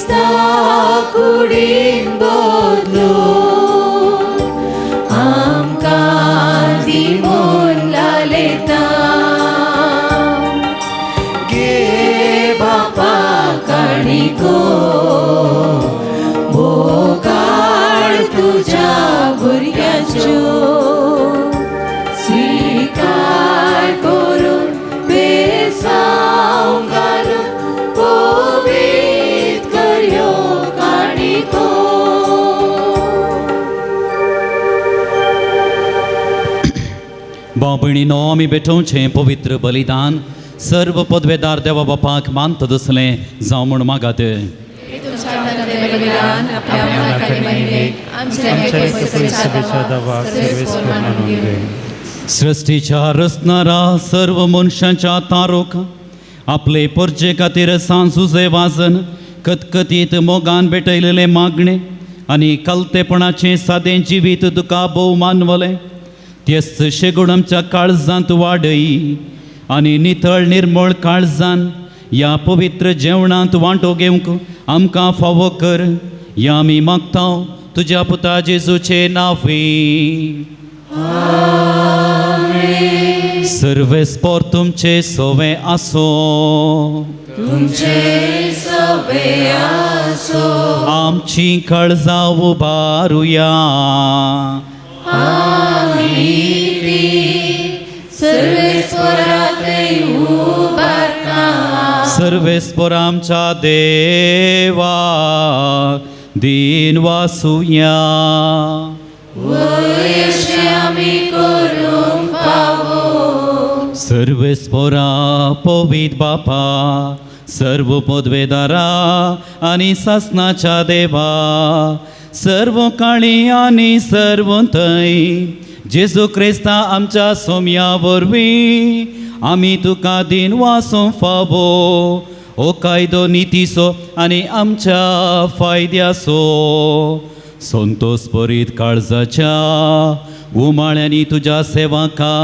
क्रिस्ता कुडीन बदलून आमकां दी म्हूण लालयता. घे बापा काणिको मोगाळ तुज्या भुरग्यांच्यो स्विकार करून बेसांव घालून पवित्र कर ह्यो काणिको. भाव भयणीनो आमी भेटोवचें पवित्र बलिदान सर्व पदवेदार देवा बापाक मानता तसलें जावं म्हूण मागात. सृश्टीच्या रचणारा सर्व मनशांच्या तारोक आपले परजे खातीर सांजुजे वाजन कतकतीत मोगान भेटयलेलें मागणें आनी कलतेपणाचें सादें जिवीत तुका भोव मानवलें तेच शेगूण आमच्या काळजांत वाडय आनी नितळ निर्मळ काळजान ह्या पवित्र जेवणांत वांटो घेवंक आमकां फावो कर. ह्या आमी मागता तुज्या पुता जेजूचे नांवे. सर्वेस्पोर तुमचे सोवे आसो. तुमचे सोवे आसो. आमची काळजां उबारुया. आमी ती सर्वेस्पोरांतय उबारता. सर्वेस्पोर आमच्या देवा दीन वासुया. वयशे आमी करूंक फावो. सर्वेस्पोरा पवित्र बापा सर्व पदवेदारा आनी सासनाच्या देवा सर्व काळी आनी सर्व थंय जेजू क्रिस्ता आमच्या सोम्या वरवीं आमी तुका दीन वासूंक फावो. हो कायदो नितीचो आनी आमच्या फायद्याचो संतोष परीत काळजाच्या उमाळ्यांनी तुज्या सेवाका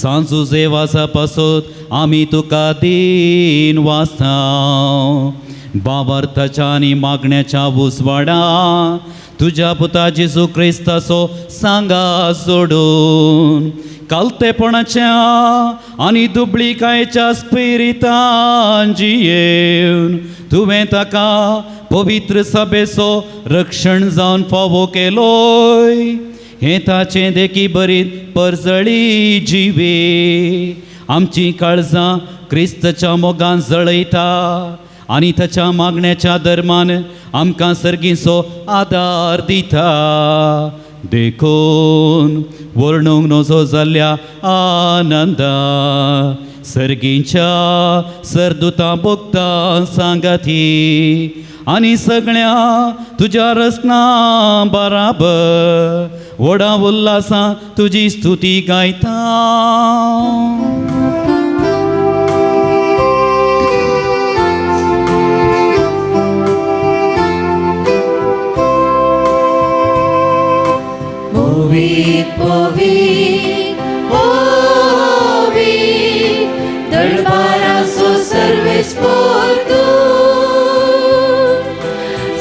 सांजुजे वाजा पासत आमी तुका दीन वाचता. बाबार्थाच्या आनी मागण्याच्या उजवाडा तुज्या पुता जेजू क्रिस्ताचो सांगा सोडून कालतेपणाच्या आनी दुबळीकायेच्या स्पिरितान जियेवन तुवें ताका पवित्र सभेचो रक्षण जावन फावो केलोय. हें ताचें देखी बरी परजळी जिवे आमची काळजां क्रिस्तच्या मोगान जळयता आनी ताच्या मागण्याच्या धर्मान आमकां सर्गीचो आदार दिता. देखून वर्णूंक नजो जाल्ल्या आनंदा सर्गींच्या सरदुतां भोगता सांगाती आनी सगळ्या तुज्या रचना बराबर व्हडा उल्हासान तुजी स्तुती गायता. पवित्र पवित्र पवित्र दरबाराचो सर्वेस्पोर तूं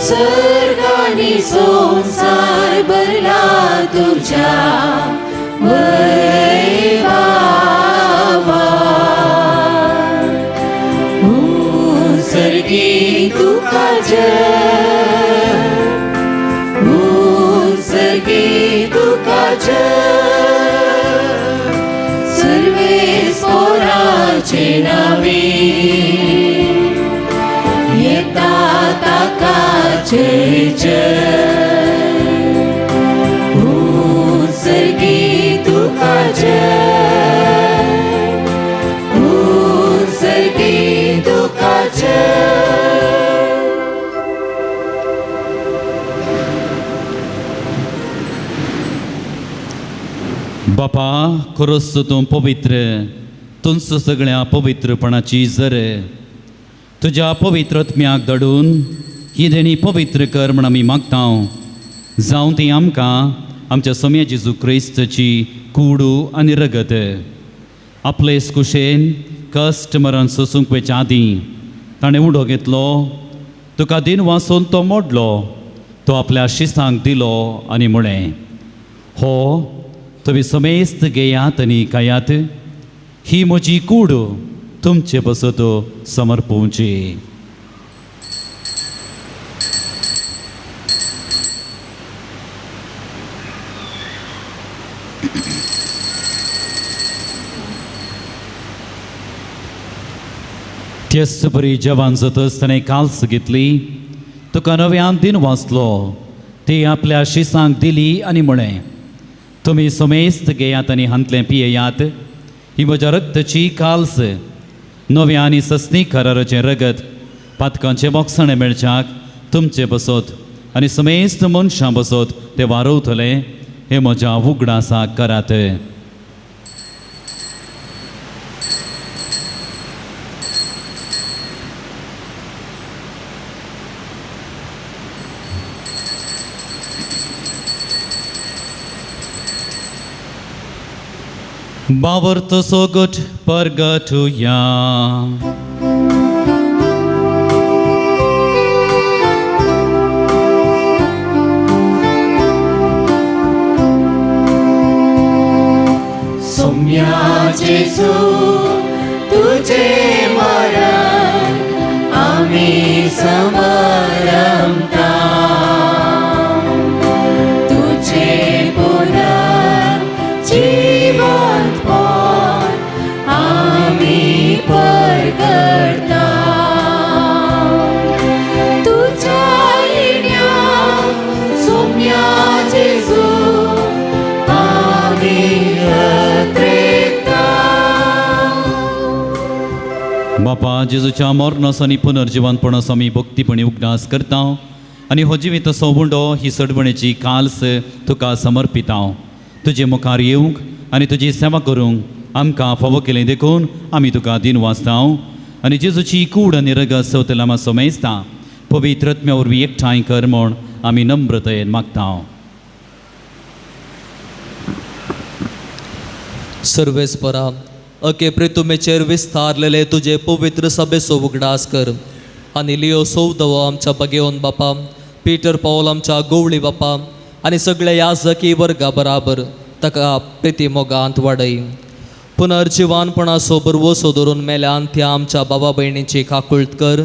सर्ग आनी संवसार भरला तुज्या वैभावान. सर्गी तुका जय, सर्गी तुका जय, सर्वेस्पोराचे नांवे येता ताका जय जय. सर्गी तुका जय, सर्गी तुका जय. बापा खरोच तूं पवित्र तुमचो सगळ्या पवित्रपणाची जर तुज्या पवित्र आत्म्याक धाडून ही देणी पवित्र कर म्हण आमी मागता. जावं ती आमकां आमच्या सोम्या जेजू क्रिस्तची कुडू आनी रगत आपले कुशेन कश्ट मरण सोसूंक वयच्या आदीं ताणें उडो घेतलो तुका दिन वाचून तो मोडलो, तो आपल्या शिसांक दिलो आनी म्हळें, हो तुमी समेस्त घेयात आनी खायात, ही म्हजी कूड तुमचे पासत समर्पोवची. तेच परी जेवण जातच ताणें काल्स घेतली, तुका नव्यान दिन वाचलो, ती आपल्या शिसांक दिली आनी म्हळें, तुमी समेस्त घेयात आनी हांतलें पियेयात, ही म्हज्या रक्ताची काल्स, नव्या आनी सस्नी कराराचें रगत, पातकांचें बोगसणें मेळच्याक तुमचे बसत आनी समेस्त मनशां बसत ते वारवतले, हे म्हज्या उगडासाक करात. बावर्त सोगट परगटुया. सोम्या जेजू तुझे मरण आमी समरमता, तुझे पुनर्जीवंतपण आमी परगटता, तुझ्या येण्या सोम्या जेजू आमी अत्रेकता. बापा, जेजूच्या मरणाचो आनी पुनर्जिवंतपणाचो आमी भक्तीपणी उगडास करता आनी हो जिवीत सोबुंडो ही सडवणेची काल्स तुका समर्पिता. तुजे मुखार येवंक आनी तुजी सेवा करूंक आमकां फावो केलें देखून आमी तुका दिन वाचता आनी जेजूची कूड आनी रगत सवतला आमी समेजता पवित्र आत्म्या वरवीं एकठांय कर म्हूण आमी नम्रतायेन मागता. सर्वेस्परा, अके प्रितुमेचेर विस्तारलेले तुजे पवित्र सभेचो उगडास कर आनी लियो सौदवो आमच्या बगेवन बापा, पीटर पावल आमच्या गोवळी बापा आनी सगळ्या याजकी वर्गा बराबर ताका प्रिती मोगांत वाडय. पुनर्जिवानपणाचो बरवसो धरून मेल्यान त्या आमच्या बाबा भयणीची काकुळट कर,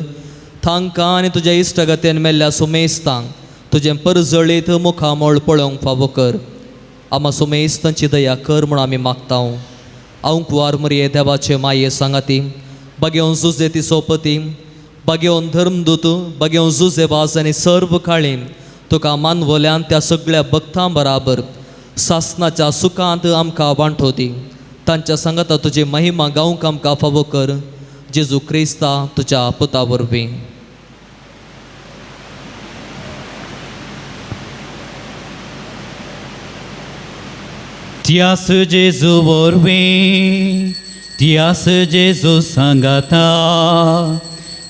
तांकां आनी तुज्या इश्टगतेन मेल्ल्या सुमेस्तांक तुजें परजळीत मुखामळ पळोवंक फावो कर. आमा सुमेस्तांची दया कर म्हूण आमी मागता. आंकवार मरये देवाचे माये सांगाती, बागेवन जुजे ती सोपती, बागेवन धर्मदूत, बागेवन जुजे वाज आनी सर्व काळी तुका मानवल्यान त्या सगळ्या भक्तां बराबर सासनाच्या सुखांत आमकां वांटोती. तांच्या सांगाता तुजी महिमा गावंक आमकां फावो कर, जेजू क्रिस्ता तुज्या पुता वरवीं. त्यास जेजू वरवीं, त्यास जेजू सांगाता,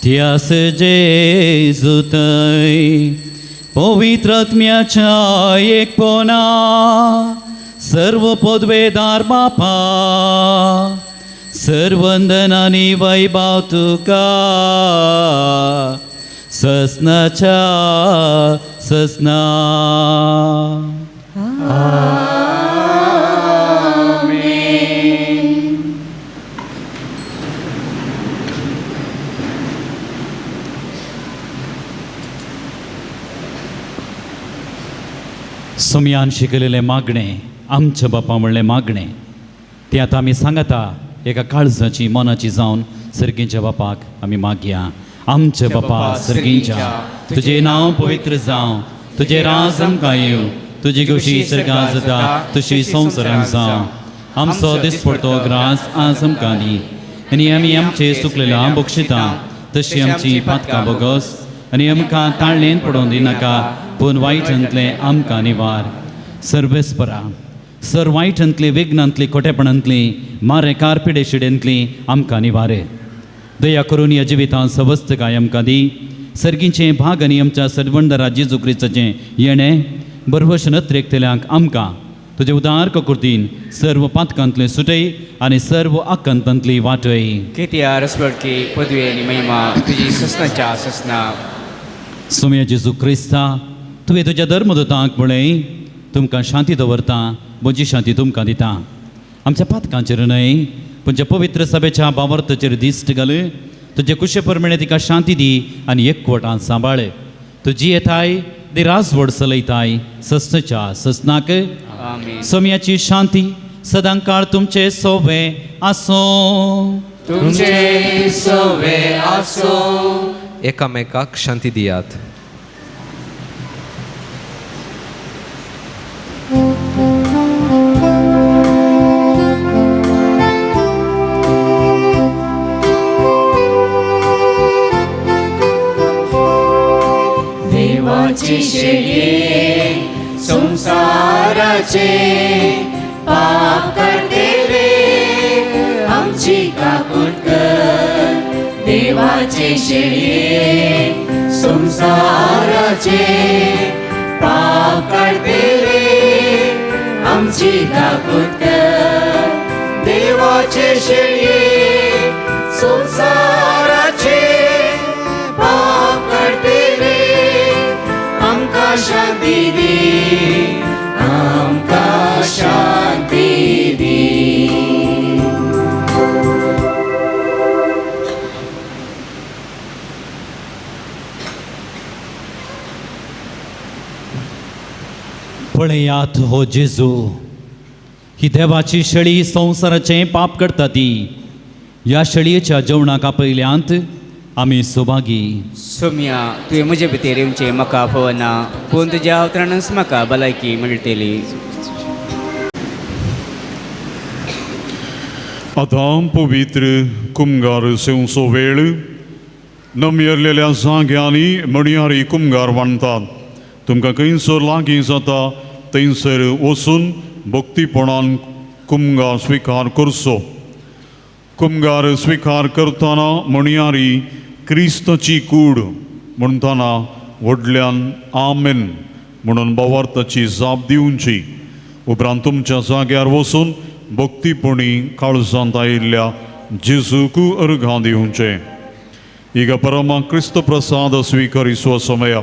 त्यास जेजू थंय पवित्र आत्म्याच्या एकपणा सर्व पदवेदार बापा, सर्वंदन आनी वैभव तुका ससनाच्या ससना. सोमयान शिकलेलें मागणें, आमच्या बापा म्हणलें मागणें, तें आतां आमी सांगता एका काळजाची मनाची जावन सर्गींच्या बापाक आमी मागया. आमच्या बापा सर्गींच्या, तुजें नांव पवित्र जावं, तुजें राज आमकां येवं, तुजी गोशी सर्गां जाता तशी संवसारांत जावं. आमचो दिसपडतो ग्रास आज आमकां दी आनी आमी आमचे चुकलेल्या बक्षिता तशी आमची पातकां बोगस आनी आमकां ताळणेन पडोवन दिनाका, पूण वायटांतलें आमकां निवार. सर्वेस्परा, सर वायटांतली विघ्नांतली खोटेपणांतली मारेकार पिडेशिडेंतली आमकां निवारे. दया करून ह्या जिवितांत सवस्तकाय आमकां दी. सर्गीचें भाग आनी आमच्या सर्वंदरा जेजू क्रिस्ताचें येणें बरवश नत्रेकतल्यांक आमकां तुजे उदार ककुर्तीन सर्व पातकांतले सुटय आनी सर्व आकांतांतली वाटय. कित्या रसवडकी पदवी आनी महिमा तुजी ससनाच्या ससना. सोम्या जेजू क्रिस्ता, तुवें तुज्या धर्मदूतांक म्हळें, तुमकां शांती दवरता, म्हजी शांती तुमकां दिता. आमच्या पातकांचेर न्हय पूण पवित्र सभेच्या बावर्ताचेर दिश्ट घाल. तुजे कुशे प्रमाणे तिका शांती दी आनी एकवटान सांबाळ. तुजी येताय दी राजवड चलयताय सस्नच्या सस्नाक. सोम्याची शांती सदांकाळ तुमचे सोवे आसो. तुमचे सोवे आसो. एकामेकाक शांती दियात. देवाची शेळये संसाराचे पाप करतेले आमची काकूट कर. देवाचे शेळये संसाराचे पाप करतेले आमची काकूट कर. देवाचे शेळये संसाराचे पाप करतेले आमकां शांती दी, आमकां शांती दी. पळयात हो जेजू, ही देवाची शेळी संवसाराचें पाप करता ती. ह्या शेळयेच्या जेवणाक आपयल्यांत आमी सौभागी. सोम्या, तुवें म्हजे भितर येवचें म्हाका पळोवना, पूण तुज्या अवतरणच म्हाका भलायकी मेळटली. आतां पवित्र कुमगार सेवचो वेळ. नमयरलेल्या जाग्यांनी मणयारी कुमगार बांदतात. तुमकां खंयसर लागीं जाता थंयसर वचून भक्तीपणान कुमगार स्विकार करचो. कुमगार स्विकार करतना मणयारी क्रिस्ताची कूड म्हणटना व्हडल्यान आमेन म्हणून भावार्थाची जाप दिवची. उपरांत तुमच्या जाग्यार वचून भक्तीपणी काळजांत आयिल्ल्या जेजूक अर्घां दिवचें. ಈಗ ಪರಮ ಕ್ರಿಸ್ತ ಪ್ರಸಾದ ಸ್ವೀಕರಿಸುವ ಸಮಯ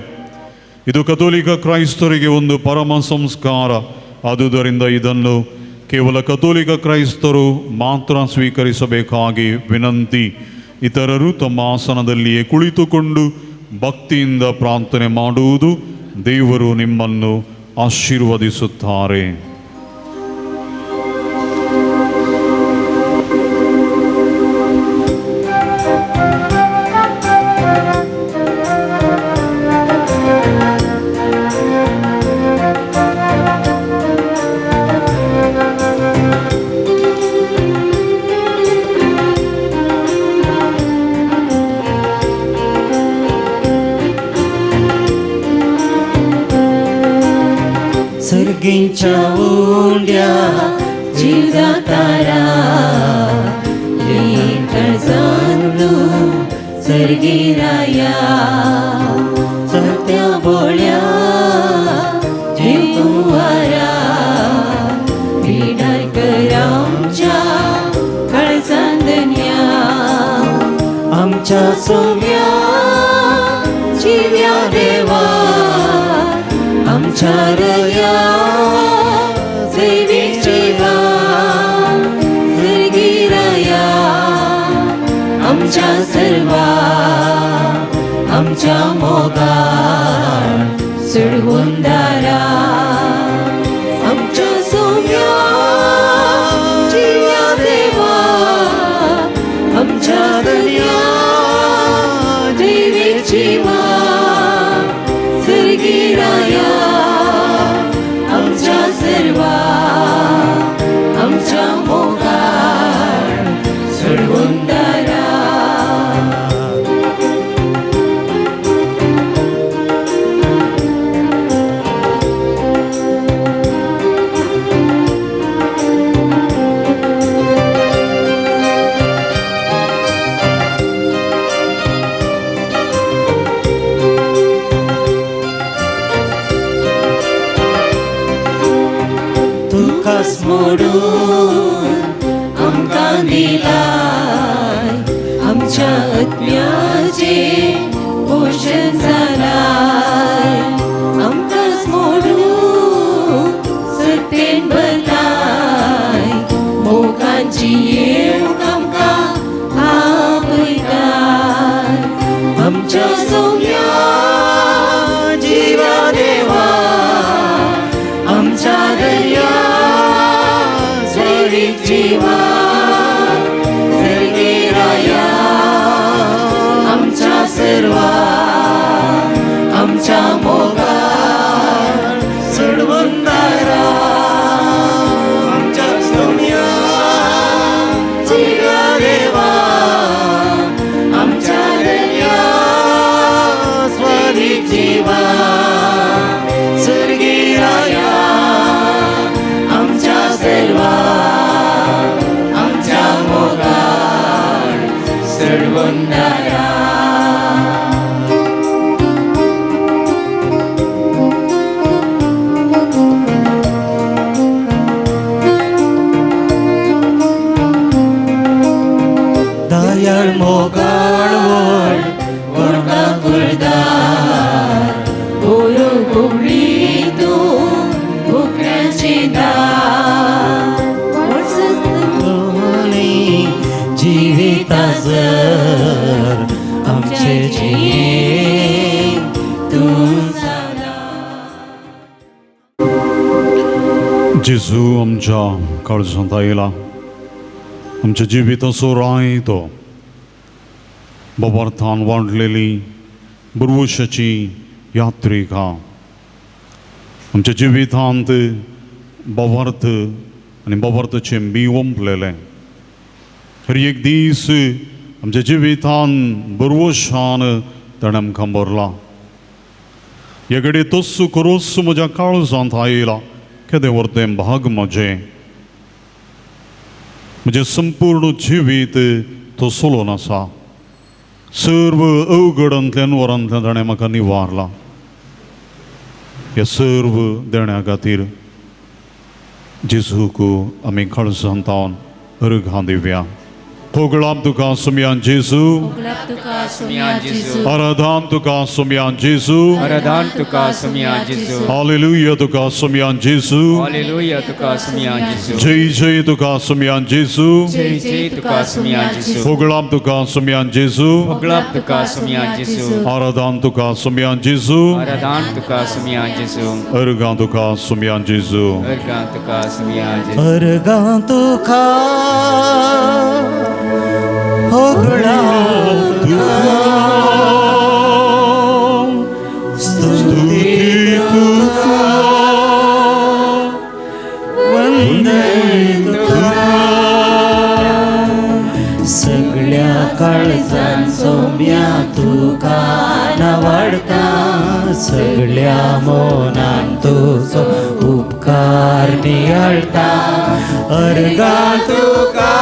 ಇದು. ಕಥೋಲಿಕ ಕ್ರೈಸ್ತರಿಗೆ ಒಂದು ಪರಮ ಸಂಸ್ಕಾರ. ಆದುದರಿಂದ ಇದನ್ನು ಕೇವಲ ಕಥೋಲಿಕ ಕ್ರೈಸ್ತರು ಮಾತ್ರ ಸ್ವೀಕರಿಸಬೇಕಾಗಿ ವಿನಂತಿ. ಇತರರು ತಮ್ಮ ಆಸನದಲ್ಲಿಯೇ ಕುಳಿತುಕೊಂಡು ಭಕ್ತಿಯಿಂದ ಪ್ರಾರ್ಥನೆ ಮಾಡುವುದು. ದೇವರು ನಿಮ್ಮನ್ನು ಆಶೀರ್ವದಿಸುತ್ತಾರೆ. सर्गींच्या उंड्या जिवदातारा काळजांतू सर्गीराया सत्या बोळ्या जीव कुंवारा पिडाय कर आमच्या काळजांदन्या. आमच्या सोम्या जिव्या देवा आमच्या रया दैवीक जिवा सर्गीराया आमच्या सर्वा आमच्या मोगान सोडवून दारा. आमच्या सोम्या जिव्या देवा आमच्या दर्या दैवीक जिवा सर्गीराया आमच्या सर्वा आमच्या मोगान सोडवून दारा. तुकाच मोडून आमकां दिलाय आमच्या आत्म्याचें पोशण जालां. जीवन सर्गीराया आमच्या सर्वा आमच्या मोगान सोडवंदारा आमच्या सोम्या जिव्या देवा आमच्या धन्या स्वादीक जीवा सर्गीराया आमच्या सर्वा आमच्या मोगान सोडवंदारा. दयाळ मोगाळ व्हड व्हडका कुळदार बोरो गोवळी तूं बुकऱ्याचे दार जिविता जर आमचे जिणे तूं जेजू आमच्या काळजांत आयला, आमच्या जिविताचो राय तो बाबार्थान वाडलेली बुरवशाची यात्रिका आमच्या जिवितांत बाबार्थ आनी बाबार्थाचें बी ओंपलेलें. हर एक दीस आमच्या जिवितान बुरवशान ताणें आमकां भरला. हे घडये तोच करोस म्हज्या काळजांत आयला, केदें व्हरतें भाग म्हजें, म्हजें संपूर्ण जिवीत तो सोलोन आसा. सर्व अवघडांतल्यान वरांतल्यान ताणें म्हाका निवारला. ह्या सर्व देण्या खातीर जेजूक आमी काळजांत अर्घां दिवया. होगळाप तुका सुमयान जेजू, आराधान तुका सुमयान जेजू, आराधान तुका सुमयान जेजू, हालेलुया तुका सुमयान जेजू, हालेलुया तुका सुमयान जेजू, जय जय तुका सुमयान जेजू, जय जय तुका सुमयान जेजू, होगळाप तुका सुमयान जेजू, होगळाप तुका सुमयान जेजू, आराधान तुका सुमयान जेजू, आराधान तुका सुमयान जेजू, अर्घां तुका सुमयान जेजू, अर्घां तुका सुमयान जेजू, अर्घां तुका होगळाप तुका स्तुती तुका वंदन तुका सगळ्या काळजान सोम्या तुका नावाडता सगळ्या मनान तुजो उपकार नियाळता अर्घां तुका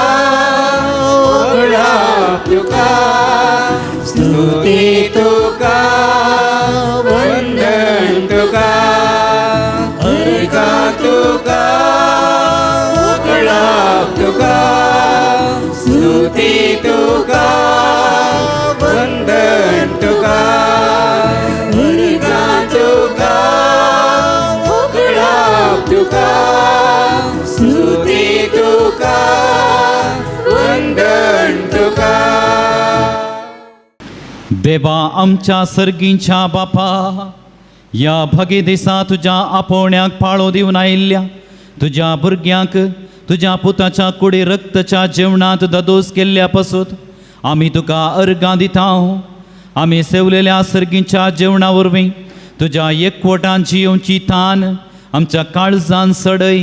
तुका स्तुती तुका वंदन तुका अर्घां तुका होगळाप तुका स्तुती तुका वंदन तुका अर्घां तुका होगळाप तुका स्तुती तुका वंदन तुका. देवा आमच्या सर्गींच्या बापा, ह्या भगे दिसा तुज्या आपोवण्याक पाळो दिवन आयिल्ल्या तुज्या भुरग्यांक तुज्या पुताच्या कुडी रक्तच्या जेवणांत ददोस केल्ल्या पासून आमी तुका अर्घां दिता. आमी सेवलेल्या सर्गींच्या जेवणा वरवीं तुज्या एकवटान जियोवची तान आमच्या काळजान सडय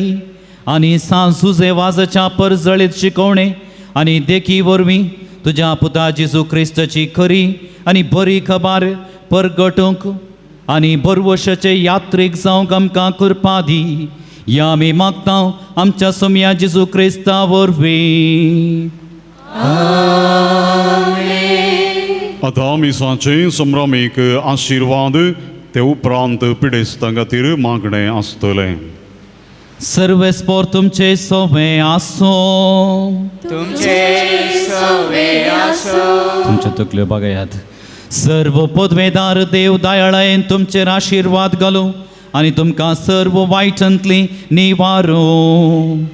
आनी सांजुजे वाजाच्या परजळीत शिकवणे आनी देखी वरवीं तुज्या पुता जेजू क्रिस्ताची खरी आनी बरी खबर परगटूंक आनी बरवशाचे यात्रेक जावंक आमकां कृपा दी. ह्या आमी मागता आमच्या सोम्या जेजू क्रिस्ता वरवीं. आतां मिसाचें संभ्रमीक आशिर्वाद ते उपरांत पिडेस्तां खातीर मागणें आसतलें. सर्वेस्पोर तुमचे सोवे आसूं, तुमचे सोवे आसूं. तुमच्यो तकल्यो बागयात. सर्व पदवेदार देव दयाळायेन तुमचेर आशिर्वाद घालूं आनी तुमकां सर्व वायटांतली निवारूं.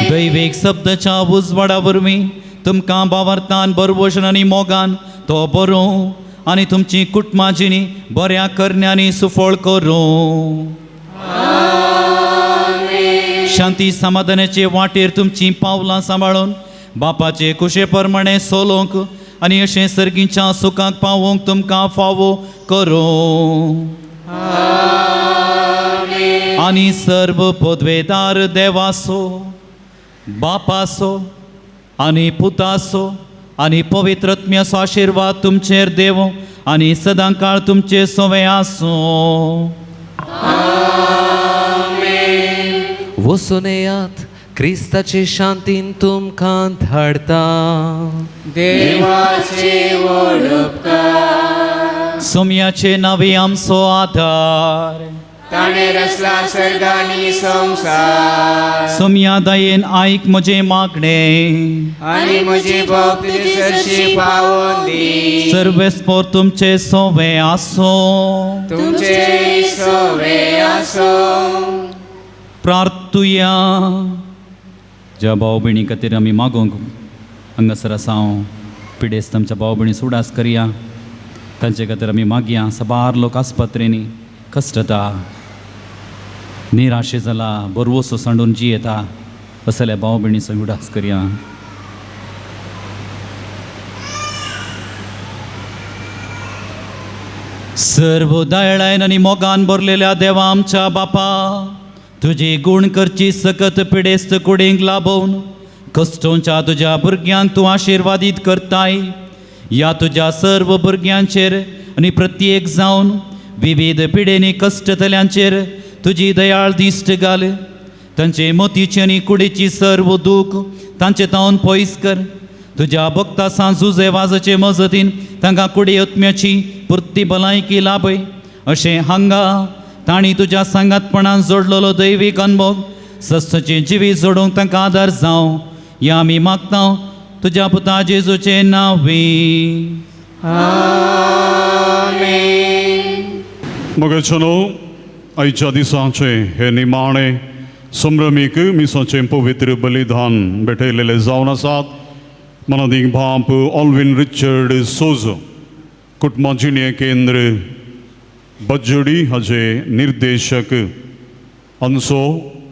दैवीक शब्दाच्या उजवाडा वरवीं तुमकां बावरतान बरवशन आनी मोगान तो बरोवं आनी तुमची कुटुंबां जिणी बऱ्या करण्यांनी सुफळ करूं. शांती समाधानाचे वाटेर तुमचीं पावलां सांबाळून बापाचे कुशे प्रमाणे सोलोवंक आनी अशें सर्गीच्या सुखाक पावोवंक तुमकां फावो करूं. आनी सर्व पदवेदार देवासो बापासो आनी पुतासो आनी पवित्र आत्म्याचो आशिर्वाद तुमचेर देवो आनी सदां काळ तुमचे सोवे आसूं. वचून येयात, क्रिस्ताचे शांतीन तुमकां धाडता. देवाचे व्हड उपकार. सोम्याचे नावे आमचो आधार. ताणें रचला सर्ग आनी संवसार. सोम्या दयेन आयक म्हजें मागणें आनी म्हजी भक्त तुजे सरशी पावोवन दी. सर्वेस्पोर तुमचे सोवे आसूं. तुमचे सोवे आसूं. प्रार्थुया. ज्या भाव भयणी खातीर आमी मागूंक हांगासर आसा हांव पिडेस्त आमच्या भाव भयणी सुडास करया. तांचे खातीर आमी मागया. साबार लोक आस्पत्रेंनी कश्टता, निराशे जाला, बरवसो सांडून जियेता, असल्या भाव भयणीचो उडास करया. सर्व दयाळायन आनी मोगान भरलेल्या देवा आमच्या बापा, तुजी गूण करची सकत पिडेस्त कुडींक लाभोवन कश्टोंच्या तुज्या भुरग्यांक तूं आशिर्वादीत करताय. ह्या तुज्या सर्व भुरग्यांचेर आनी प्रत्येक जावन विविध पिडेनी कश्टतल्यांचेर तुजी दयाळ दिश्ट घाल. तांचे मोतीची आनी कुडीची सर्व दूख तांचे तावन पयस कर. तुज्या भक्ता सांजुजे वाजाचे मजतीन तांकां कुडी आत्म्याची पुर्ती भलायकी लाभय. अशें हांगा तांणी तुज्या सांगातपणान जोडलेलो दैवीक अनमोग सस्ताचें जिवीत जोडूंक तांकां आदार जावं. ह्या आमी मागता तुज्या पुता जेजूचें नांवी. मगेचनो आयच्या दिसाचें हें निमाणें संभ्रमीक मिसाचें पवित्र बलिदान भेटयलेलें जावन आसात. मनादीक बाप ऑल्विन रिचर्ड सोजो, कुटुंबा जिणे केंद्र बज्जडी हाजे निर्देशक हांचो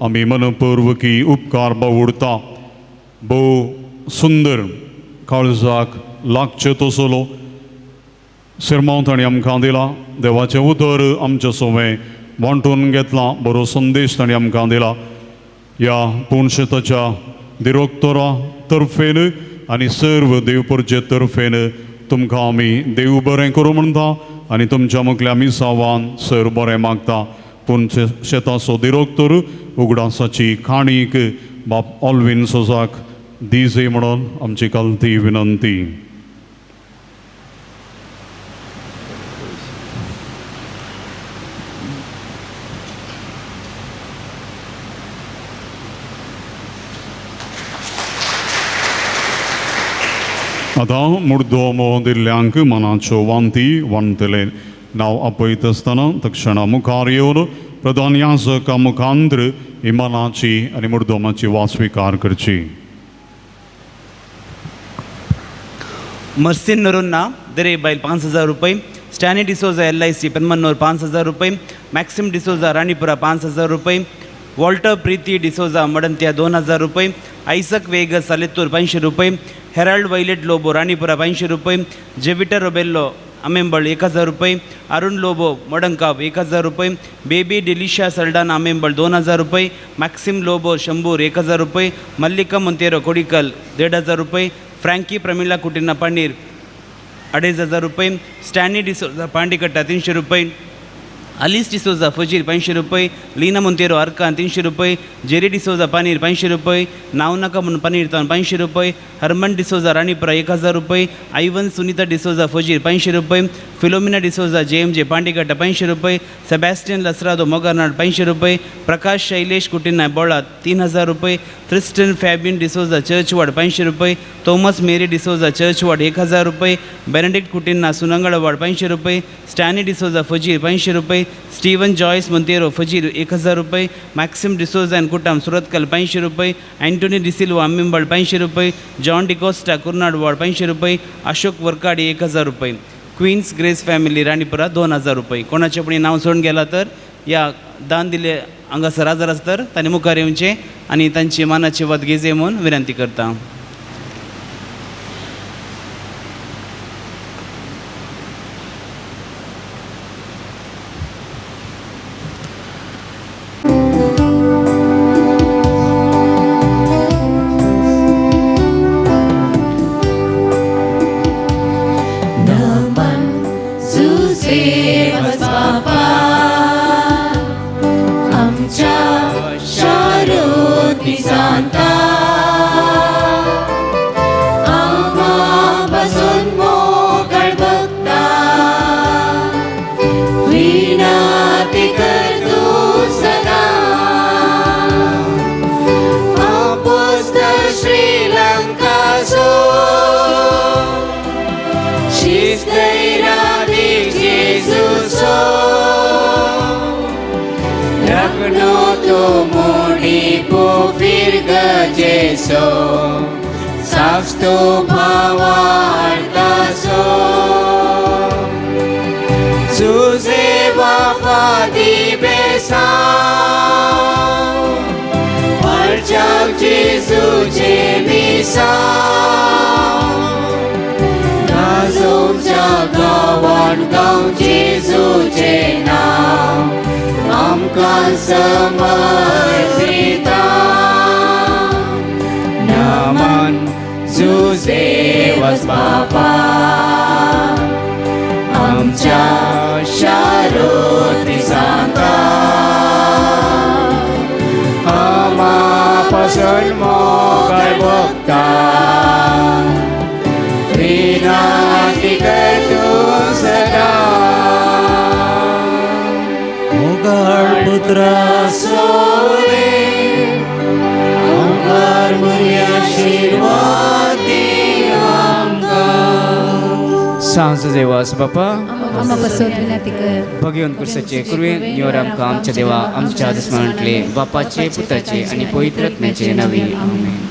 आमी मनपूर्वकी उपकार बावुडता. भोव सुंदर काळजाक लागचें तसलो सिरमांव तांणी आमकां दिला. देवाचें उतर आमच्या सोवें वांटून घेतलां. बरो संदेश तांणी आमकां दिला. ह्या पुणशेताच्या दिरोक्तोरा तर्फेन आनी सर्व देवपुरचे तर्फेन तुमकां आमी देव बरें करूं म्हणटा आनी तुमच्या मुखल्या मिसावान सर बरें मागता. पूण शेताचो दिरोक्तोर उगडासाची काणीक बाप ऑल्विन सोजाक दिजे म्हणून आमची कालती विनंती. आतां मुर्दो दिल्ल्यांक मनाच्यो वांती वांटले. नांव आपयत आसतना तक्षणा मुखार येवन प्रधान याजका मुखांत्र ही मनाची आनी मुर्दोमाची वास स्विकार करची. मर्सिन नरोन्ना दरे बायल 5,000 रुपये, स्टॅनी डिसोजा LIC Permannoor 5,000 रुपये, मॅक्सिम डिसोजा राणीपुरा 5,000 रुपये, वॉल्टर प्रीती डिसोजा मडंत्या 2,000 रुपये, आयसक वेगस सालेत्तूर 500 रुपये, हेराल्ड वैलेट लोबो राणीपुरा 500 रुपये, जेविटर रोबेल्लो अमेंबळ 1,000 रुपये, अरुण लोबो मडंकाप 1,000 रुपये, बेबी डिलिशा सल्डाना अमेंबळ 2,000 रुपये, मॅक्सिम लोबो शंभूर 1,000 रुपये, मल्लिका मोंतेरो कोडिकल 1,500 रुपये, फ्रँकी प्रमिला कुटिना पनीर 2,500 रुपये, स्टॅनी डिसोजा पांडिकट्टा 300 रुपये, अलीस डिसोजा फजीर 500 रुपये, लीना मोंतेरो अर्कान 300 रुपये, जेरी डिसोजा पनीर 500 रुपये, नावनाका म्हणून पनीर तावन 500 रुपये, हरमन डिसोजा राणीपुरा 1,000 रुपये, आयवन सुनीता डिसोजा फजीर 500 रुपये, फिलोमिना डिसोजा JMJ Pandikatta 500 रुपये, सेबॅस्टियन लसरादो मोगरनाड 500 रुपये, प्रकाश शैलेश कुटिन्ना बोळा 3,000 रुपये, त्रिस्टन फॅबियन डिसोजा चर्चवाड 500 रुपये, थॉमस मेरी डिसोजा चर्चवाड 1,000 रुपये, बेनेडिक्ट कुटिन्ना सुनंगळवाड 500 रुपये, स्टॅनी डिसोजा फजीर 500 रुपये, स्टीवन जॉयस मोंतेरो फजीर 1,000 रुपये, मॅक्सिम डिसोजा आनी कुटाम सुरतकल 500 रुपये, अँटोनी डिसिल्वा अम्मिंबळ 500 रुपये, जॉन डिकोस्टा कुर्नाडवाड 500 रुपये, अशोक वरकाडी 1,000 रुपये, क्वीन्स ग्रेस फॅमिली राणीपुरा 2,000 रुपये. कोणाचें पण नांव सोडून गेला तर या दान दिले हांगासर हजर आसा तर तांणी मुखार येवचें आनी तांची मानाची वत घेजे म्हूण विनंती करता. बापा भगवंत कुर्साचे कृपेन निवर आमकां आमच्या देवा आमच्या दुस्मनांतले बापाचे पुताचे आनी पवित्र आत्म्याचे नांवान आमेन.